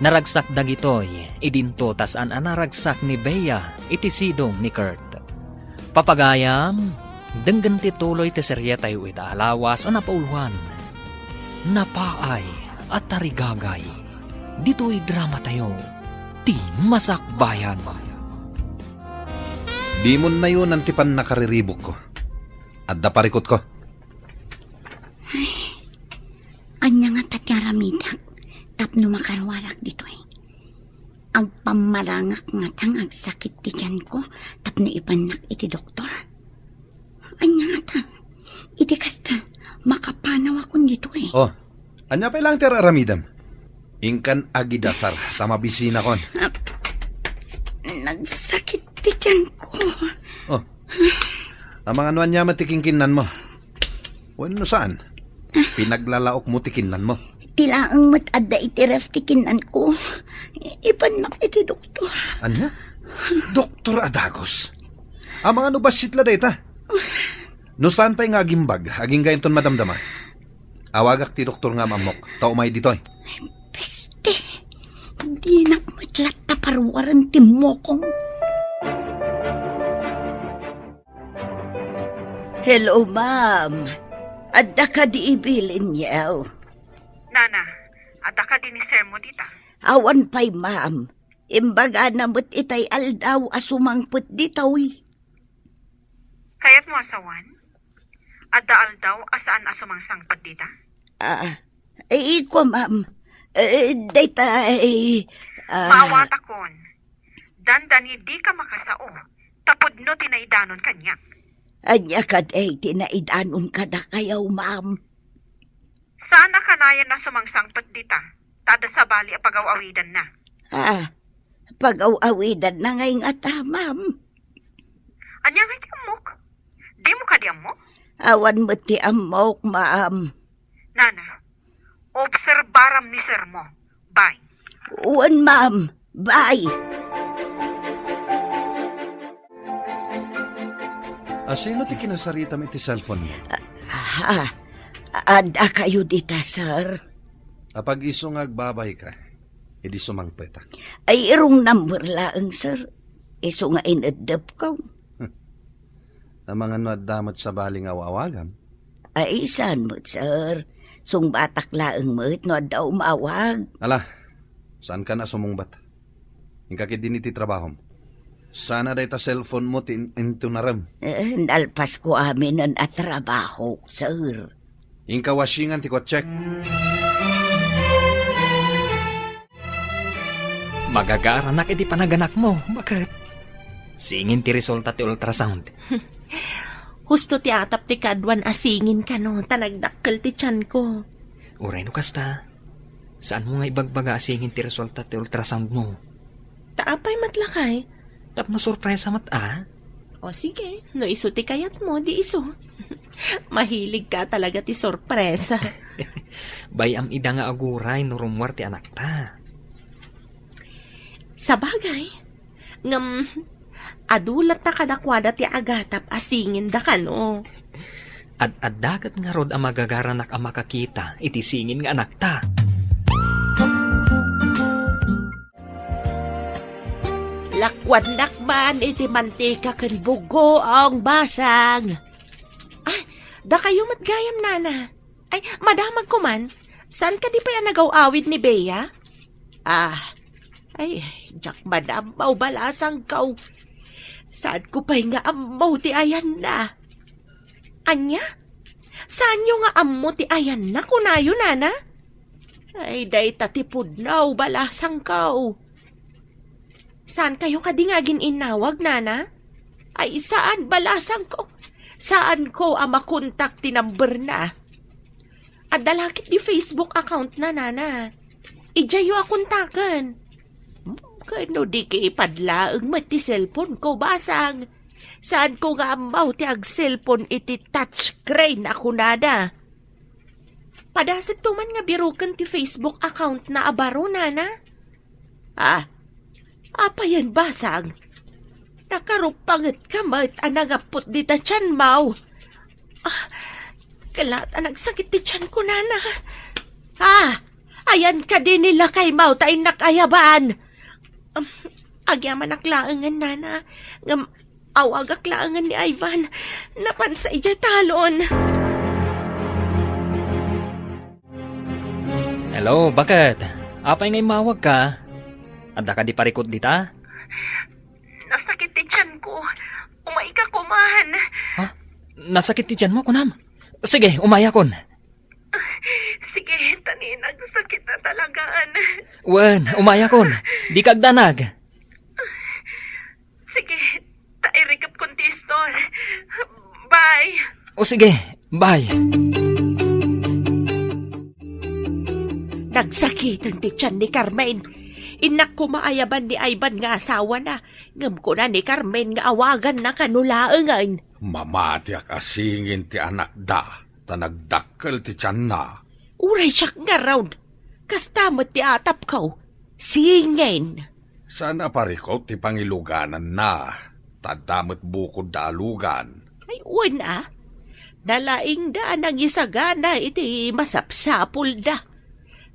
Naragsak dagitoy idinto ta saan a naragsak ni Bea iti sidong ni Kurt. Papagayam, denggen ti tuloy ti serietayo ita a lawas a napauluan, Napaay a Tarigagay. Ditoy dramatayo, ti Masakbayan. Dimo nayonan ti pannakariribukko. Adda parikutko. Ay, ania ngata ti aramidek tapno makaruarak ditoy? Agpammarangak ngata nga agsakit ti tianko tapno ipannak iti doktor. Ania ngata? Iti kasta, makapanawakon ditoy. Oh, ania pay laeng ti ar-aramidem? Inkan agidasar ta mabisinakon. Ah, nagsakit ti tianko. Oh, amangan no ania met ti kinkinnanmo? Wenno saan? Pinaglalaokmo ti kinnanmo? Ti laeng met adda iti ref ti kinnanko. Ipannak iti doktor. Ania? Doktor a dagus? Amangan no bassit la dayta? No saan pay nga agimbag, agingga inton madamdama. Awagak ti doktor nga am-ammok, ta umay ditoy. Peste! Dinak met latta paruaren ti mokong. Hello, ma'am. Adda kadi ibilin, yaw? Nana, adda kadi ni sir mo dita? Awan pay, ma'am. Imbagana met itay aldaw a sumangpet ditoy. Kayatmo a sawen? Adda aldaw a saan a sumangsangpet dita? Ah, eh, kua, ma'am. Eh, dayta, eh, ah. Maawatakon. Dandani dika makasao, ta pudno ti naidanon kaniak. Ania kadi ti naidanon kadakayo, ma'am? Saan a kanayon a sumangsangpet dita, ta adda sabali a pagaw-awidanna. Ah, pagaw-awidanna ngay ngata, ma'am. Ania ngay ti ammok? Dimo kadi ammo? Awan met ti ammok, ma'am. Nana, obserbaram ni sirmo. Bye. Wen, ma'am. Bye. A, sino ti kinasaritam iti cellphone mo? Ah, adda kayo dita, sir? Apag isu nga agbabayka, idi sumangpetak. Ay, wrong number laeng, sir. Isu nga ineddep ko. Amangan no adda met sabali nga aw-awagam? Ay, saan met, sir? Sungbatak laeng met no adda umawag. Ala, saankan a sumungbat. Inka ketdi iti trabahom. Sana dayta cellphone mo ti in-, intunarem. Eh, nalpasko aminen a trabaho, sir. Inka washingan ti kotse. Magagaranak iti panaganakmo, baket. Singin ti resulta ti ultrasound. Husto ti atap ti kaduan a singin kano, ta nagdakkel ti tianko. Uray no kasta, saanmo nga ibagbaga a singin ti resulta ti ultrasound mo? Ta apay met lakay? Tapno sorpresa met a? O sige, no isu ti kayatmo, di isu. Mahilig ka talaga ti sorpresa. Bay-am ida nga aguray no rummuar ti anakta. Sabagay, ngem adu latta kadakuada ti agatap a singinda kano. Ad-adda ket ngarud a magagaranak a makakita iti singin nga anakta. Lakuannak man iti mantika ken bugoong basang. Ay, dakayo met gayam, nana. Ay, madamag ko man. Saan kadi pay a nagaw-awid ni Bea? Ah, ay, diak man ammo balasangko. Saan ko pay nga ammo ti ayanna? Ania? Saanyo nga ammo ti ayanna, kunayo, nana? Ay, dayta ti pudno, balasangko. Saan kayo kadi nga agin-innawag, nana? Ay, saan, balasangko. Saanko a makontak ti number na. Adda la ketdi Facebook account na, nana. Idiayyo a kontaken. Hmm, ken no di kipad laeng met ti cellphone ko, basang. Saanko nga ammo ti ag-cellphone iti touchscreen a kunada. Padasek to man nga biroken ti Facebook account na a baro, nana? Ah, apayen, basang? Nakarupanget ka met a nangappot dita tianmo. Ah, kala ta nagsakit ti tianko, nana. Ah, ayan kadi ni lakaymo ta innak ayaban. Um, agyamanak laengen, nana. Ngem awagak laengen ni Ivan. Napansa idiay talon. Hello, baket? Apay nga immawag ka? Adda kadi parikut dita? Nasakit ti tianko. Umayka koman. Ha? Nasakit ti tianmo, kunam? Sige, umayakon. Sige, ta ni nagsakit na talagaan. Wen, umayakon. Dika agdanag. Sige, ta irikepkon ti istor. Bye. O sige, bye. Nagsakiten ti tian ni Carmen. Innak koma ayaban ni Ivan nga asawana, ngem kuna ni Carmen nga awaganna kano laengen. Mamatiak a singin ti anakda, ta nagdakkel ti tianna. Uray siak ngarud, kasta met ti atapko. Singin. Saan a parikut ti pangilugananna, ta adda met bukodda a lugan. Ay, wen a. Nalaingda a nangisagana iti masapsapulda.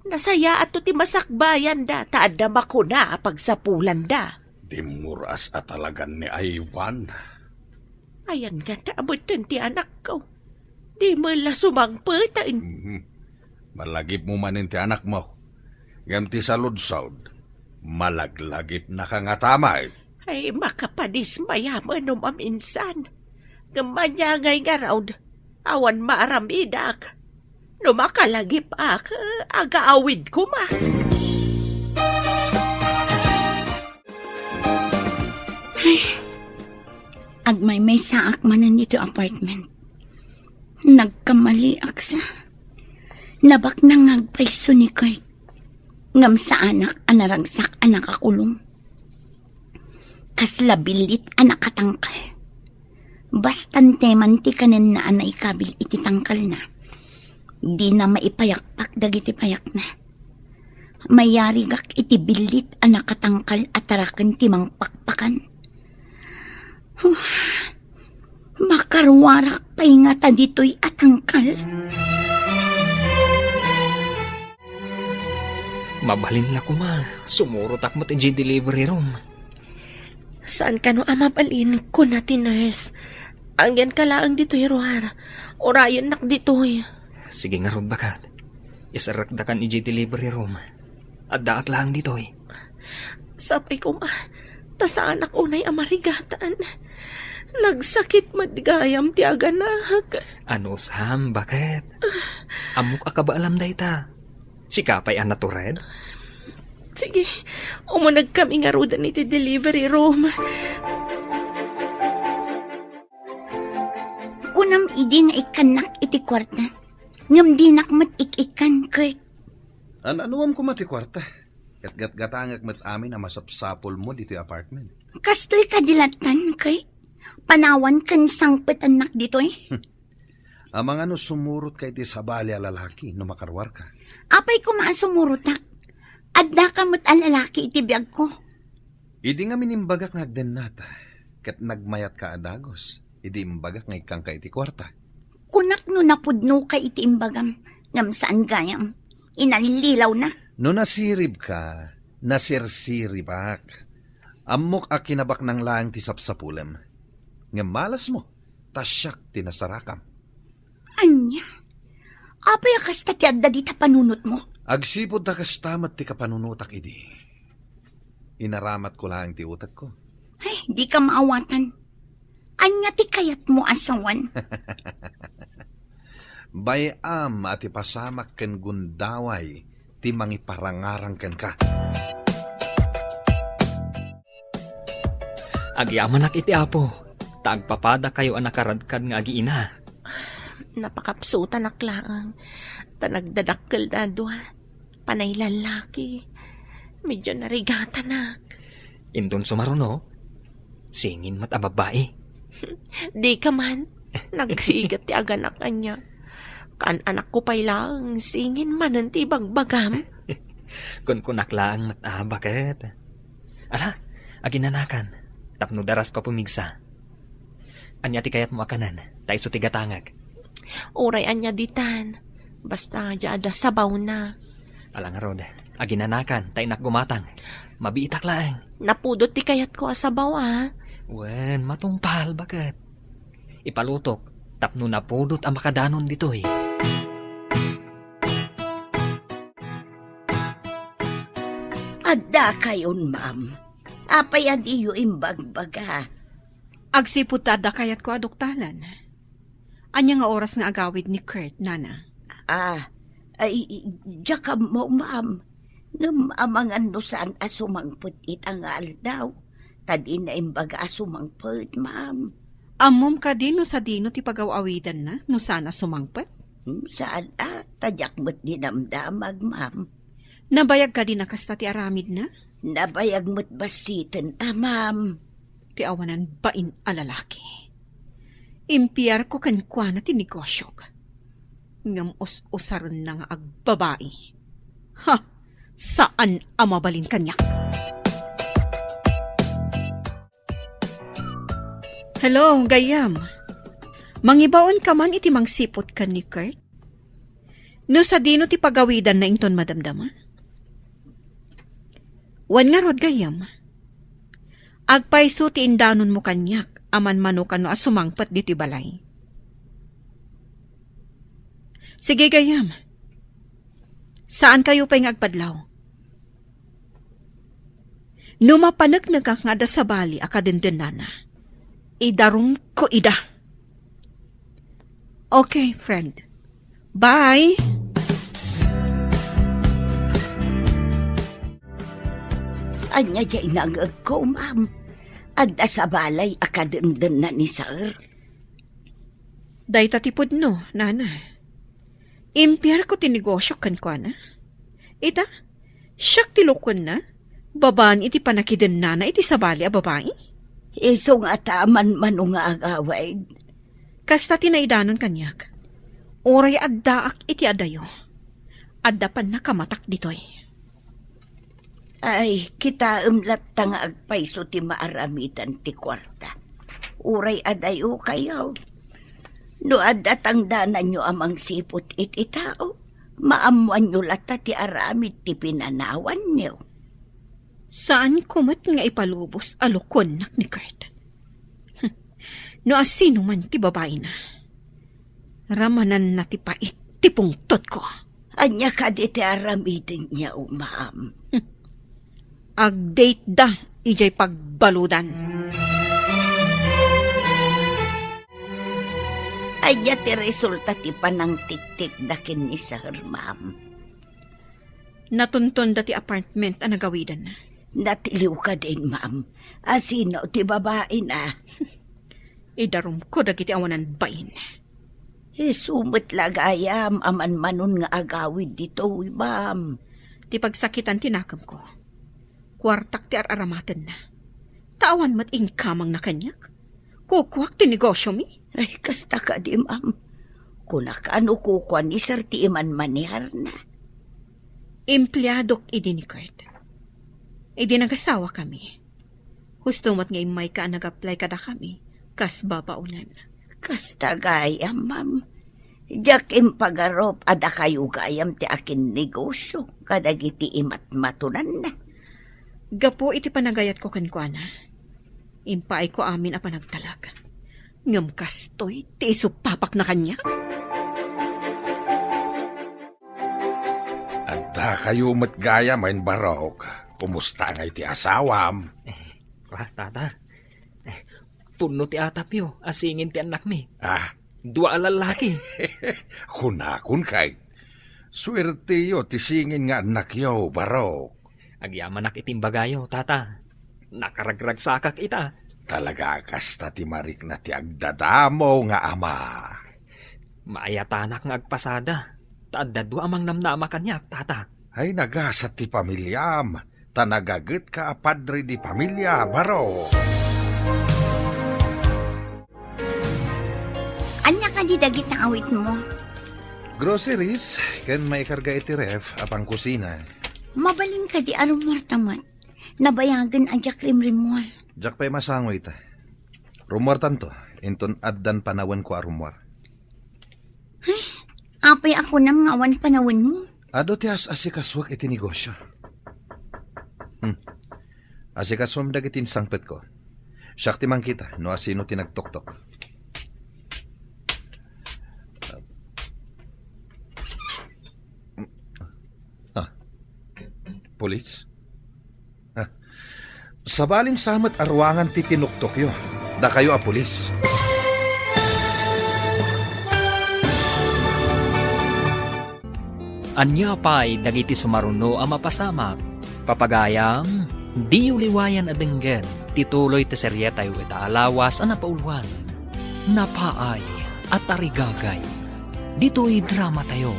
Nasayaatto ti masakbayanda, ta adda makuna a pagsapulanda. Dimmuras a talagan ni Ivan. Ayan nga ta abutten ti anakko. Di met la sumangpeten. Mhm. Malagipmo manen ti anakmo. Ngem ti saludsod, malaglagipnaka ngata met. Ay, makapadismaya manen no maminsan. Ngem ania ngay ngarud, awan maaramidak. No makalagip-ak, agaawid koma. Ay, agmaymaysaak manen iti apartment. Nagkamaliak sa. Nabaknang nga agpayso ni Kurt. Ngem saanak a naragsak a nakakulong. Kasla billit a nakatangkal. Basta anteman ti kanenna a naikabil iti tangkalna, dina maipayakpak dagiti payakna. Mayarigak iti billit a nakatangkal a taraken ti mangpakpakan. Huh, makaruarak pay ngata ditoy a tangkal. Mabalin la koma, sumurotak met idiay delivery room. Saan kano a mabalin, kuna ti nurse. Agyanka laeng ditoy ruar. Urayennak ditoy. Sige ngarud, baket. Iserrekdakan idiay delivery room. Addaak laeng ditoy. Sapay koma, ta saanak unay a marigatan. Nagsakit met gayam ti aganak. Anusam, baket? Ammok a kabaalam dayta. Sika pay a natured? Sige, umunegkami ngaruden iti delivery room. Kunam idi nga ikkannak iti kuarta, ngem dinak met ik-ikkan, Kurt. An-anuam koma ti kuarta? Ket gatgatangek met amin a masapsapulmo ditoy apartment. Kastoy kadi lattan, Kurt? Panawan ken sangpetannak ditoy? Amangan no sumurotka iti sabali a lalaki no makaruarka. Apay koma a sumurotak? Addaka met a lalaki iti biagko. Idi ngamin imbagak nga agdennata, ket nagmayatka a dagus, idi imbagak nga ikkanka iti kuarta. Kunak no napudnoka iti imbagam, ngem saan gayam. Inallilawnak. No nasiribka, nasirsiribak. Ammok a kinabaknang laeng ti sapsapulem. Ngem malasmo, ta siak ti nasarakam. Ania? Apay a kasta ti adda dita panunotmo? Agsipud ta kasta met ti kapanunotak idi. Inaramatko laeng ti utekko. Ay, dika maawatan. Ania ti kayatmo a sawen? Bay-am a ti pasamak ken gundaway ti mangiparangarang kenka. Agyamanak iti Apo, ta agpapadakayo a nakaradkad nga agiina. Napakapsutanak laeng, ta nagdadakkel da a dua. Panay lallaki. Medyo narigatanak. Inton sumaruno, singin met a babbai. Dika man. Nagrigat ti aganak ania. Kaan-anakko pay laeng, singin manen ti ibagbagam. Kunkunak laeng met a, baket. Ala, aginanakan, tapno darasko a pumigsa. Ania ti kayatmo a kanen, ta isu ti gatangek? Uray ania ditan, basta adda sabawna. Ala ngarud, aginanakan, ta innak gumatang. Mabiitak laeng. Napudot ti kayatko a sabaw, a. Wen, matungpal, baket. Ipalutok, tapno napudot a makadanon ditoy. Adda kayon, ma'am. Apay a diyo imbagbaga? Agsipud ta adda kayatko a duktalan. Ania nga oras nga agawid ni Kurt, nana? Ah, ay, diak ammo, ma'am. Ngem amangan no saan a sumangpet ita nga aldaw, ta dina imbaga a sumangpet, ma'am. Ammom kadi no sadino ti pagaw-awidanna no saan a sumangpet? Hmm, saan a, ta diak met dinamdamag, ma'am. Nabayag kadi a kasta ti aramidna? Nabayag met bassiten a, ma'am. Ti awanan bain a lalaki. Impiarko kenkuana ti negosiok. Ngem us-usarenna nga agbabai. Ha! Saan a mabalin kaniak. Hello, gayyem. Mangibaonka man iti mangsiput ken ni Kurt? No sadino ti pagawidanna inton madamdama? Wen ngarud, gayyem. Agpayso ti indanonmo kaniak a manmano kano a sumangpet ditoy balay. Sige, gayyem. Saankayo pay nga agpadlaw. No mapaneknekak nga adda sabali a kadendennana, idarumko ida. Okay, friend. Bye! Ania diay nangngegko, ma'am? Adda sabali a kadendennana ni sir? Dayta ti pudno, nana. Impierko ti negosio kenkuana. Ita, siak ti lukuenna, babaen iti pannakidennana iti sabali a babai. Isu ngata a manmano nga agawid. Kasta ti naidanon kaniak. Uray addaak iti adayo, adda pannakamatak ditoy. Ay, kitaem latta nga agpayso ti maaramidan ti kuarta. Uray adayo kayo. No adda tangdananyo a mangsiput iti tao, maammoanyo latta ti aramid ti pinanawanyo. Saanko met nga ipalubos a lukuennak ni Kurt. No asino man ti babaina, ramananna ti pait ti pungtotko. Ania kadi ti aramidenyo, ma'am? Agdateda idiay pagbaludan. Ania ti resulta ti panangtiktikda ken ni sir, ma'am? Natuntonda ti apartment a nagawidanna. Natiliw kadin, ma'am? Asino ti babaina? Idarumko dagiti awanan bain. Isu met la gayam a manmanon nga agawid ditoy, ma'am. Ti pagsakitan ti nakemko. Kuartak ti ar-aramatenna. Ta awan met inkamangna kaniak. Kukuak ti negosyomi. Ay, kasta kadi, ma'am. Kunak a no kukua ni sir ti imanmaneharna. Empleadok idi ni Kurt. Idi nagasawakami, husto met nga immayka a nag-apply kadakami kas babaolen. Kasta gayam, ma'am. Diak impagarup a dakayo gayam ti akinnegosyo kadagiti imatmatonanna. Gapu iti panagayatko kenkuana, impaayko amin a panagtalek. Ngem kastoy ti isupapakna kaniak. Addakayo met gayam, Barok. Kumusta ngay ti asawam? Eh, ah, tata. Eh, punno ti atapyo a singin ti annakmi. Ah. Dua a lallaki. Kunakon, Kurt. Suerteyo ti singin nga annakyo, Barok. Agyamanak iti imbagayo, tata. Nakaragragsakak ita. Talaga kasta ti marikna ti agdadamo nga ama. Maayatanak nga agpasada, ta adda dua a mangnamnama kaniak, tata. Ay, nagasat ti pamiliam, ta nagagetka a padre de pamilia, Barok. Ania kadi dagiti awitmo? Groceries, ken maikarga iti ref a pangkusina. Mabalin kadi a rummuarta met? Nabayagen a diak rimrimmuar. Diak pay masango ita. Rummuartanto, inton addan panawenko a rummuar. Ay, apay a kunam nga awan panawenmo? Adu ti as-asikasuek iti negosio. Hmm. Asikasuem dagiti insangpetko. Siak ti mangkita no asino ti nagtoktok. Ah. Pulis? Ah. Sabalin sa met a ruangan ti tinuktokyo. Dakayo a pulis. Ania pay dagiti sumaruno a mapasamak? Papagayam, diyo liwayan a denggen ti tuloy ti serietayo ita a lawas a napauluan, Napaay a Tarigagay. Ditoy dramatayo,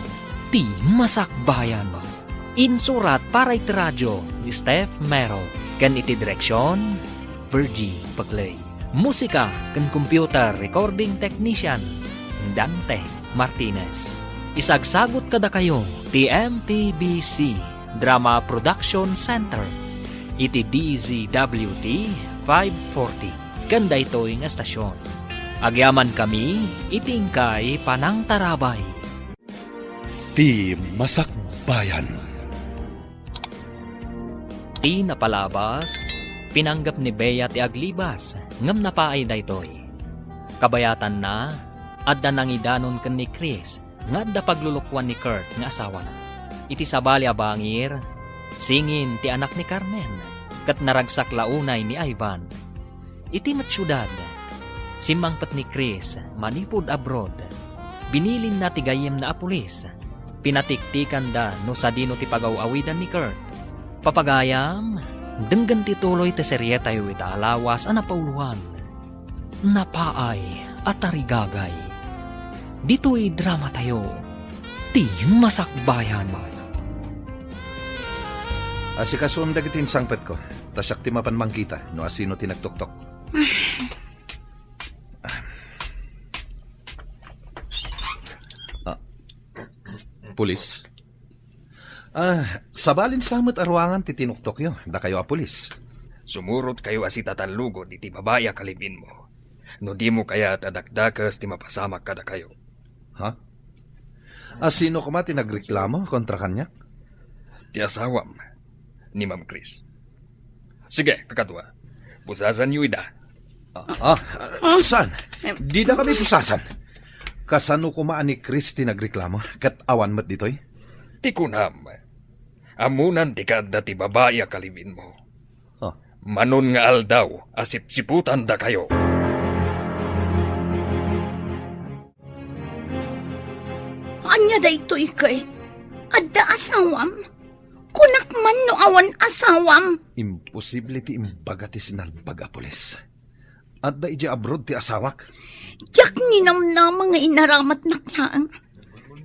Ti Masakbayan. Insurat para iti radio ni Steph Mero, ken iti direksion, Virgie Paclay. Musika ken computer recording technician, Dante Martinez. Isagsagut kadakayo ti M P B C Drama Production Center iti D Z W T five forty ken daytoy nga estasion. Agyamankami iti inkay panangtarabay. Ti Masakbayan. Ti napalabas, pinanggep ni Bea ti aglibas, ngem napaay daytoy. Kabayatanna, adda nangidanon ken ni Chris nga adda paglulukoan ni Kurt nga asawana. Iti sabali a bangir, singin ti anak ni Carmen, ket naragsak la unay ni Ivan. Iti met siudad, simmangpet ni Chris manipud abroad. Binilinna ti gayyemna a pulis. Pinatiktikanda no sadino ti pagaw-awidan ni Kurt. Papagayam, denggen ti tuloy ti serietayo ita a lawas a napauloan. Napaay a tarigagay. Ditoy dramatayo, ti Masakbayan. Asikasuem dagiti insangpetko, ta siak ti mapan mangkita no asino ti nagtuktok. Ah, pulis. Ah, sabalin sa met a ruangan ti tinuktokyo, dakayo a pulis. Sumurotkayo a sitatallugod iti babai a kalibinmo. No dimo kayat a dakdakes ti mapasamak kadakayo. Ha? Asino koma ti nagreklamo kontra kaniak? Ti asawam, ni Ma'am Chris. Sige, kakadua. Pusasanyo ida. Ah, ah, saan? Dida kami pusasan. Kasano koma a ni Chris ti nagreklamo? Ket awan met ditoy? Ti kunam, ammonan ti kaadda ti babai a kalibinmo. Ah. Manon nga aldaw a sipsiputandakayo. Ania daytoy, Kurt? Adda asawam? Kunak man no awan asawam. Imposible ti imbaga ti sinalbag a pulis. Adda idiay abroad ti asawak. Diak ninamnama nga inaramatnak laeng.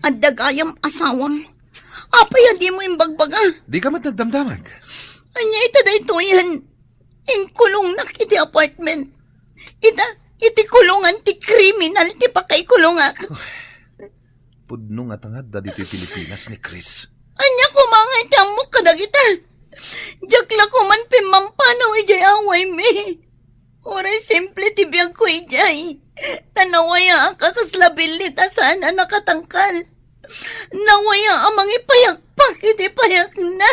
Adda gayam asawam. Apay a dimo imbagbaga? Dika met nagdamdamag. Ania ita daytoyen? Inkulongnak iti apartment. Ita, iti kulongan ti kriminal ti pakaikulongak. Pudno nga tangad ditoy Pilipinas ni Chris. Ania koma nga iti ammok kadagita? Diak la koman pimmampanaw idiay awaymi. Uray simple ti biagko idiay. Ta nawayaak a kasla billit a saan a nakatangkal. Nawaya a mangipayagpak iti payagna.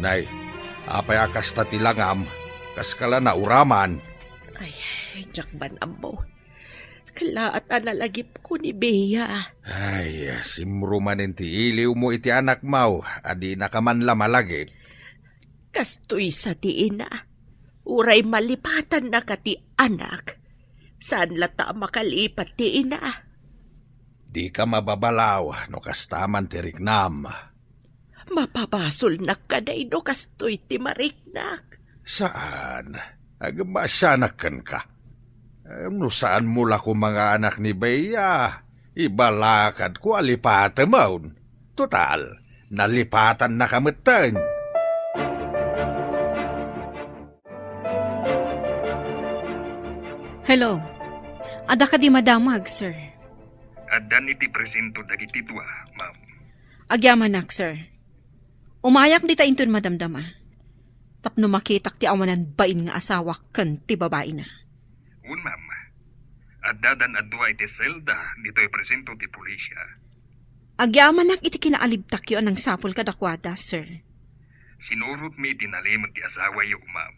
Nay, apay a kasta ti langam? Kaska la nauraman? Ay, diak man ammo. Kallaat a nalagipko ni Bea. Ay, simro manen ti iliwmo iti anakmo a dinaka man la malagip. Kastoy sa ti ina. Uray malipatannaka ti anak, saan latta a makalipat ti ina. Dika mababalaw no kasta man ti riknam. Mapabasolnak kadi no kastoy ti mariknak? Saan. Agmasianak kenka. Em, no saanmo la koma nga anak ni Bea, ibalakadko a lipatemon. Total, nalipatannaka metten. Hello. Adda kadi madamag, sir? Addan iti presinto dagiti dua, ma'am. Agyamanak, sir. Umayak dita inton madamdama. Tapno makitak ti awanan bain nga asawak ken ti babaina. Wen, ma'am. Addadan a dua iti selda ditoy presinto ti pulisya. Agyamanak iti kinaalibtakyo a nangsapul kadakuada, sir. Sinurotmi iti nalimed ti asawayo, ma'am.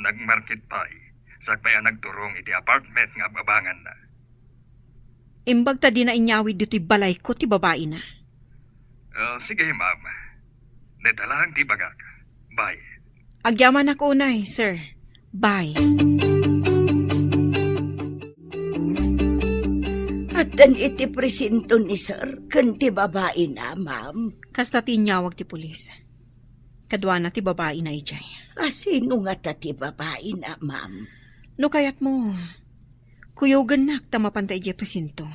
Nagmarket pay, sakbay a nagturong iti apartment nga ab-abanganna. Imbag ta dina inyawid ditoy balayko ti babaina. Ah, sige, ma'am. Dayta laeng ti ibagak. Bye. Agyamanak unay, sir. Bye. Addan iti presinto ni sir ken ti babaina, ma'am. Kasta ti inyawag ti pulis. Kaduana ti babaina idiay. A, sino ngata ti babaina, ma'am? No kayatmo, kuyogennak ta mapanta idiay presinto.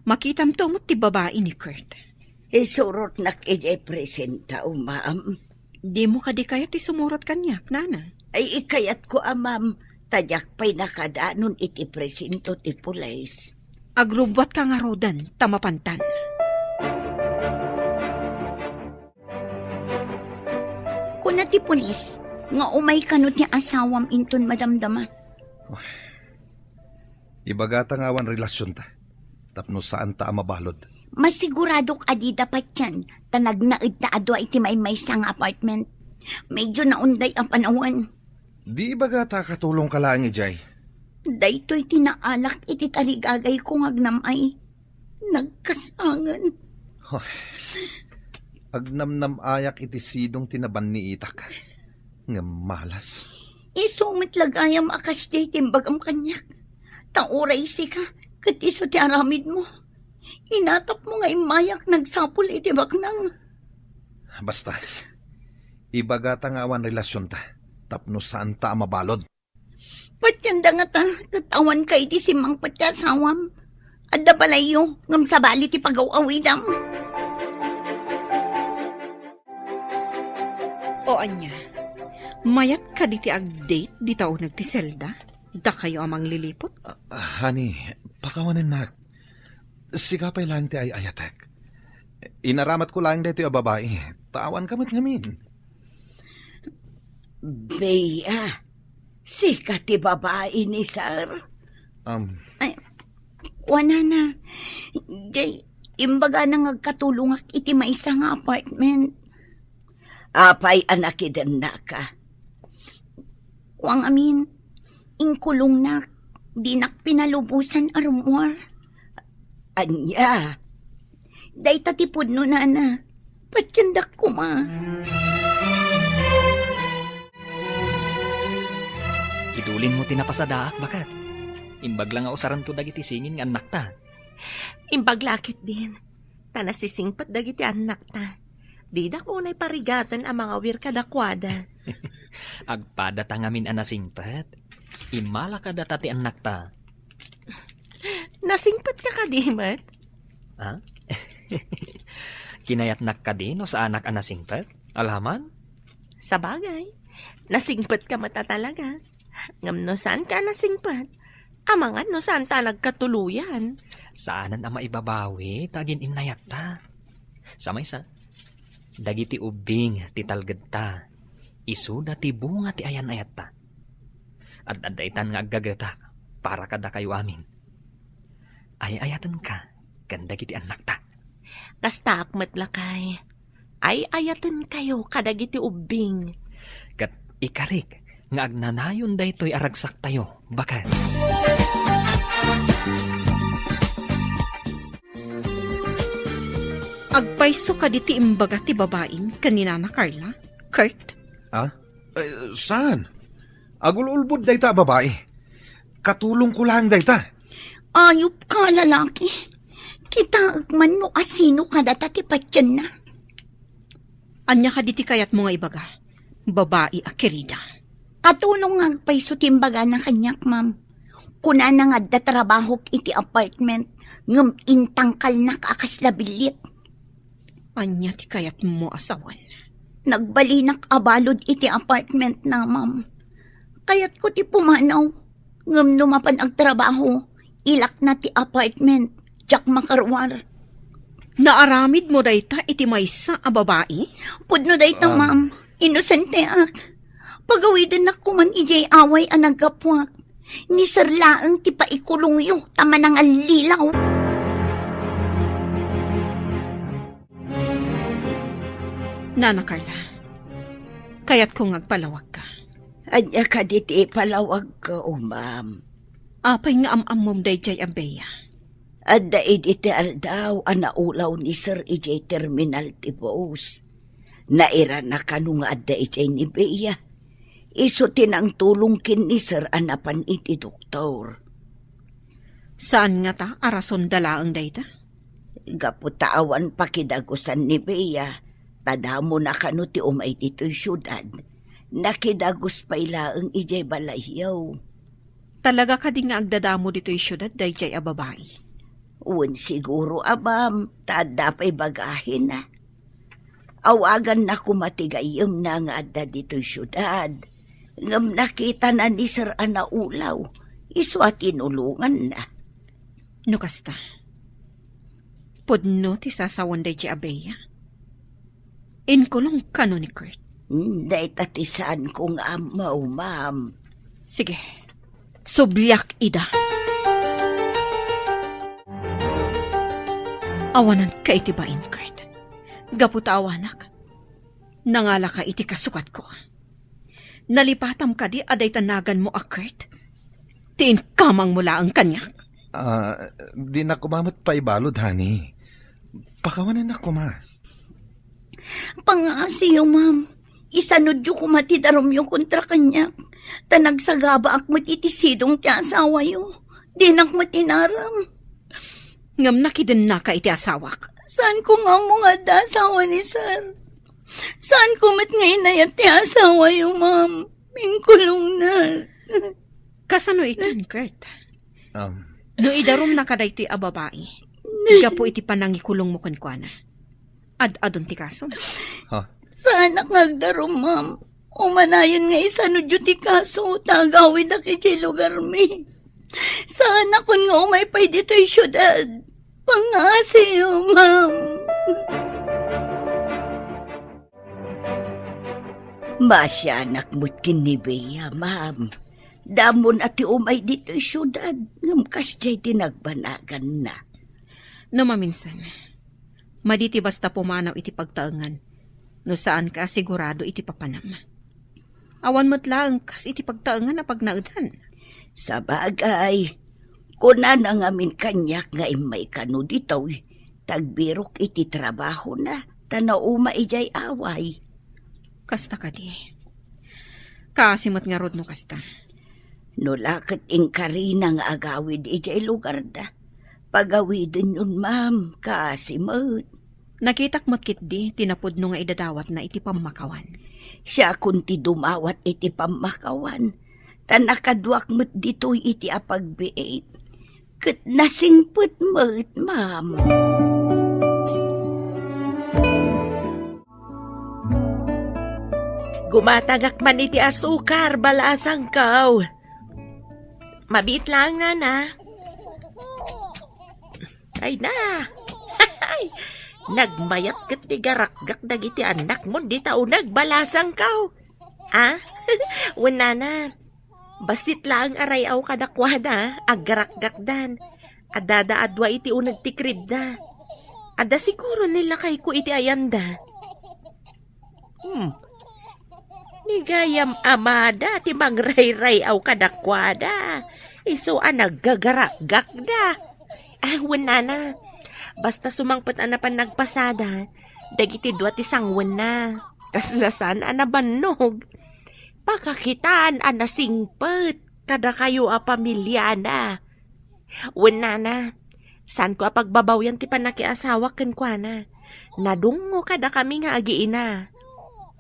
Makitamto met ti babai ni Kurt. Isurotnak idiay presinto, ma'am. Dimo kadi kayat ti sumurot kaniak, nana? Ay, ikayatko a, ma'am, ta diak pay nakadanon iti presinto ti pulis. Agrubbuatka ngaruden ta mapantan. Kuna ti pulis nga umay kano ti asawam inton madamdama. Ibagata nga awan relasionta, tapno saanta a mabalud. Masiguradok a dida patien, ta nagnaedta a dua iti maymaysa nga apartment. Medyo naunday a panawen. Di ibagata a katulongka laeng idiay. Daytoy ti naalak iti tarigagayko nga agnam-ay. Nagkasangen. Hoy. Agnamnam-ayak iti sidong ti nabanniitak. Ngem malas. Isu met la gayam a kasdiay ti imbagam kaniak. Ta uray sika, ket isu ti aramidmo. Inatapmo nga immayak nagsapul iti baknang. Basta, ibagata nga awan relasionta, tapno saanta a mabalud. Patienda ngata, ket awanka iti simmangpet ti asawam. Adda balayyo, ngem sabali ti pagaw-awidam. O ania, mayat kadi ti ag-date dita uneg ti selda? Dakayo a mangliliput? Ah, honey, pakawanennak. Sika pay laeng ti ay-ayatek. Inaramatko laeng daytoy a babai, ta awanka met ngamin. Bea, sika ti babai ni Sir? Um, Ay, kuanana, jay, imbagana nga agkatulongak iti maysa nga apartment. Apay a nakidennaka? Kuang amin, inkulongnak, dinak pinalubosan a rummuar. Ania? Dayta ti pudno, nana. Patiendak koma. Idulinmo ti napasadaak, baket. Imbag la nga usaranto dagiti singin nga annakta. Imbag la ketdin, ta nasisingpet dagiti annakta. Didak unay parigaten a mangawir kadakuada. Agpadata ngamin a nasingpet. Immala kadata ti annakta. Nasingpetka kadi met? Ha? Kinayatnak kadi no saanak a nasingpet? Alaman? Sabagay, nasingpetka met a talaga. Ngem no saanka a nasingpet, amangan no saanta a nagkatuloyan. Saanen a maibabawi ta agin-innayatta. Sa maysa, dagiti ubbing ti talgedta, isuda ti bunga ti ayan-ayatta. Ad-adda itan nga aggagetak para kadakayo amin. Ay-ayatenka ken dagiti annakta. Kastaak met, lakay. Ay-ayatenkayo kadagiti ubbing. Ket ikarik nga agnanayon daytoy a ragsaktayo, baket. Agpayso kadi ti imbaga ti babaim ken ni Nana Carla, Kurt? Ah? Eh, saan? Agul-ulbod dayta a babai. Katulongko laeng dayta. Ayupka, lalaki. Kitaek man no asino kadata ti patienna. Ania kadi ti kayatmo nga ibaga, babai a kerida? Katulong nga agpayso ti imbagana kaniak, ma'am. Kunana nga adda trabahok iti apartment, ngem intangkalnak a kasla billit. Ania ti kayatmo a sawen? Nagbalinak a balud iti apartment na, ma'am. Kayatko ti pumanaw. Ngem no mapan agtrabaho, ilakna ti apartment, diak makaruar. Naaramidmo dayta iti maysa a babai? Pudno dayta, Ah. ma'am. Inosenteak. Pagawidennak koman idiay away a naggapuak. Ni Sir laeng ti paikulongyo ta manangallilaw. Nana Carla, kayatko nga agpalawagka. Ania kadi ti ipalawagko, ma'am? Apay nga am-ammom daydiay a Bea? Adda idi ti aldaw a naulaw ni Sir idiay terminal ti bus. Nairana kano nga adda idiay ni Bea. Isu ti nangtulong ken ni Sir a napan iti doktor. Saan ngata a rason da laeng dayta? Gapu ta awan pakidagusan ni Bea, ta damona kano ti umay ditoy siudad. Nakidagus pay laeng idiay balayyo. Talaga kadi nga agdadamo ditoy siudad daydiay a babai? Wen, siguro a, ma'am, ta adda pay bagahina. Awaganna koma ti gayyemna nga adda ditoy siudad. Ngem nakitana ni Sir a naulaw, isu a tinulonganna. No kasta, pudno ti sasawen daydiay a Bea? Inkulong kano ni Kurt? Hmm, dayta ti saanko nga ammo, ma'am. Sige, subliak ida. Awananka iti bain, Kurt. Gapu ta awanak, nangalaka iti kasukatko. Nalipatam kadi a dayta naganmo a Kurt ti inkamangmo laeng kaniak? Ah, dinak koma met paibalud, honey. Pakawanennak koma. Pangaasiyo, ma'am. Isanudyo koma ti darumyo kontra kaniak, ta nagsagabaak met iti sidong ti asawayo. Dinak met inaram. Ngem nakidennaka iti asawak. Saanko nga ammo nga adda asawa ni Sir. Saanko met nga inayat ti asawayo, ma'am. Inkulongna. Kasano itan, Kurt? Um, No idarumnaka daytoy a babai, gapu iti panangikulongmo kenkuana, ad-adun ti kaso. Ha? Saanak nga agdarum, ma'am. Umanayon nga isanudyo ti kaso, ta agawidak idiay lugarmi. Saanakon nga umay pay ditoy siudad. Pangaasiyo, ma'am. Maasianak met ken ni Bea, ma'am. Damo na ti umay ditoy siudad, ngem kasdiay ti nagbanaganna. No maminsan, madi ti basta pumanaw iti pagtaengan, no saanka a sigurado iti papanam. Awan met laeng kas iti pagtaengan a pagnaedan. Sabagay, kunana ngamin kaniak nga immay kano ditoy, ta agbirok iti trabahona, ta nauma idiay away. Kasta kadi. Kaasi met ngarud no kasta. No la ket inkarina nga agawid idiay lugarda, pagawidenyon, ma'am, kaasi met. Nakitak met ketdi ti napudno nga idadawatna iti pammakawan. Siakon ti dumawat iti pammakawan, ta nakaduak met ditoy iti apagbiit. Ket nasingpet met, ma'am. Gumatangak man iti asukar, balasangko. Mabiit laeng, nana. Ay na. Nagmayat ket ti garakgak dagiti annakmon dita uneg, balasangko. Ah? Wen, nana. Bassit laeng a ray-aw kadakuada, aggarakgakdan. Addada a dua iti uneg ti kribda. Adda siguro ni lakayko iti ayanda. Hmm. Ni gayam amada ti mangrayray-aw kadakuada. Isu a naggagarakgakda. Ah, wen, nana. Basta sumangpet a napan nagpasada, dagiti dua ti sangwenna. Kasla saan a nabannog. Pakakitaan a nasingpet kadakayo a pamiliana. Wen, nana, saanko a pagbabawian ti pannakiasawak kenkuana. Nadungngo kadakami nga agiina.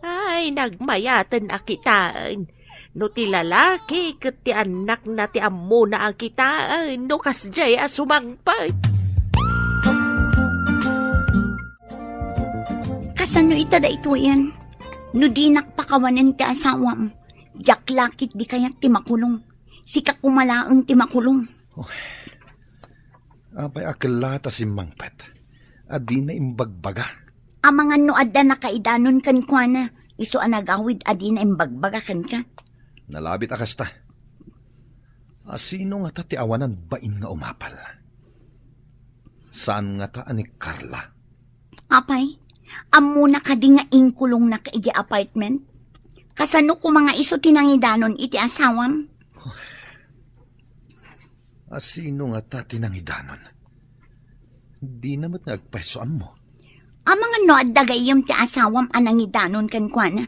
Ay, nagmayaten a kitaen. No ti lalaki ket ti annakna ti ammona a kitaen, no kasdiay a sumangpet. Kasano ita daytoyen? No dinak pakawanen ti asawam, diak la ketdi kayat ti makulong. Sika koma laeng ti makulong. Apay a kellaat a simmangpet a dina imbagbaga? Amangan no adda nakaidanon kenkuana, isu a nagawid a dina imbagbaga kenka. Nalabit a kasta. A sino ngata ti awanan bain nga umapal? Saan ngata a ni Carla? Apay, ammona kadi nga inkulongnak idiay apartment? Kasano koma nga isu ti nangidanon iti asawam? A sino ngata ti nangidanon? Dina met nga agpayso ammo. Amangan no adda gayyem ti asawam a nangidanon kenkuana.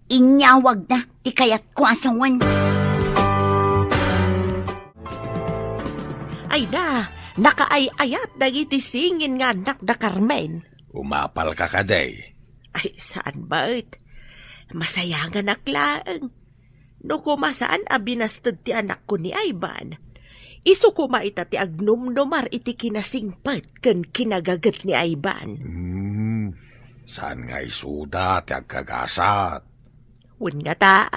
Inyawagda ti kayatko a sawen. Ay na, nakaay-ayat dagiti singin nga annak da Carmen. Umapalka kadi? Ay, saan met. Masayanganak laeng. No koma saan a binasted ti anakko ni Ivan, isu koma ita ti agnumnumar iti kinasingpet ken kinagaget ni Ivan. Hmm, saan nga isuda ti agkagasat? Wen ngata,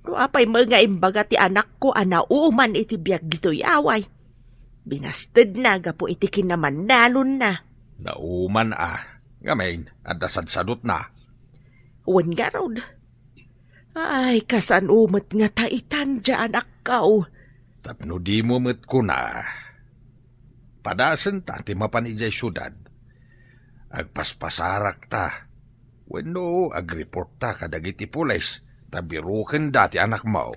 no apay met nga imbaga ti anakko a nauman iti biag ditoy away, binastedna gapu iti kinamannalonna. Nauman a, ngamin, adda sadsadutna. Wen ngarud, Ay, kasano met ngata itan, diay anakko? Tapno dimo met kuna, padasenta ti mapan idiay siudad. Agpaspasarakta, wenno agreportta kadagiti pulis ta birokenda ti anakmo.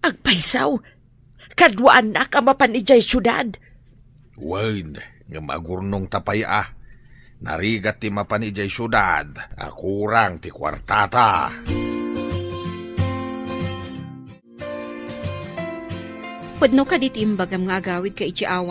Agpayso, kaduaannak a mapan idiay siudad. Wen, ngem agurnongta pay a. Narigat ti mapan idiay siudad a kurang ti kuartata. Pudno kadi ti imbagam nga agawidka iti awan?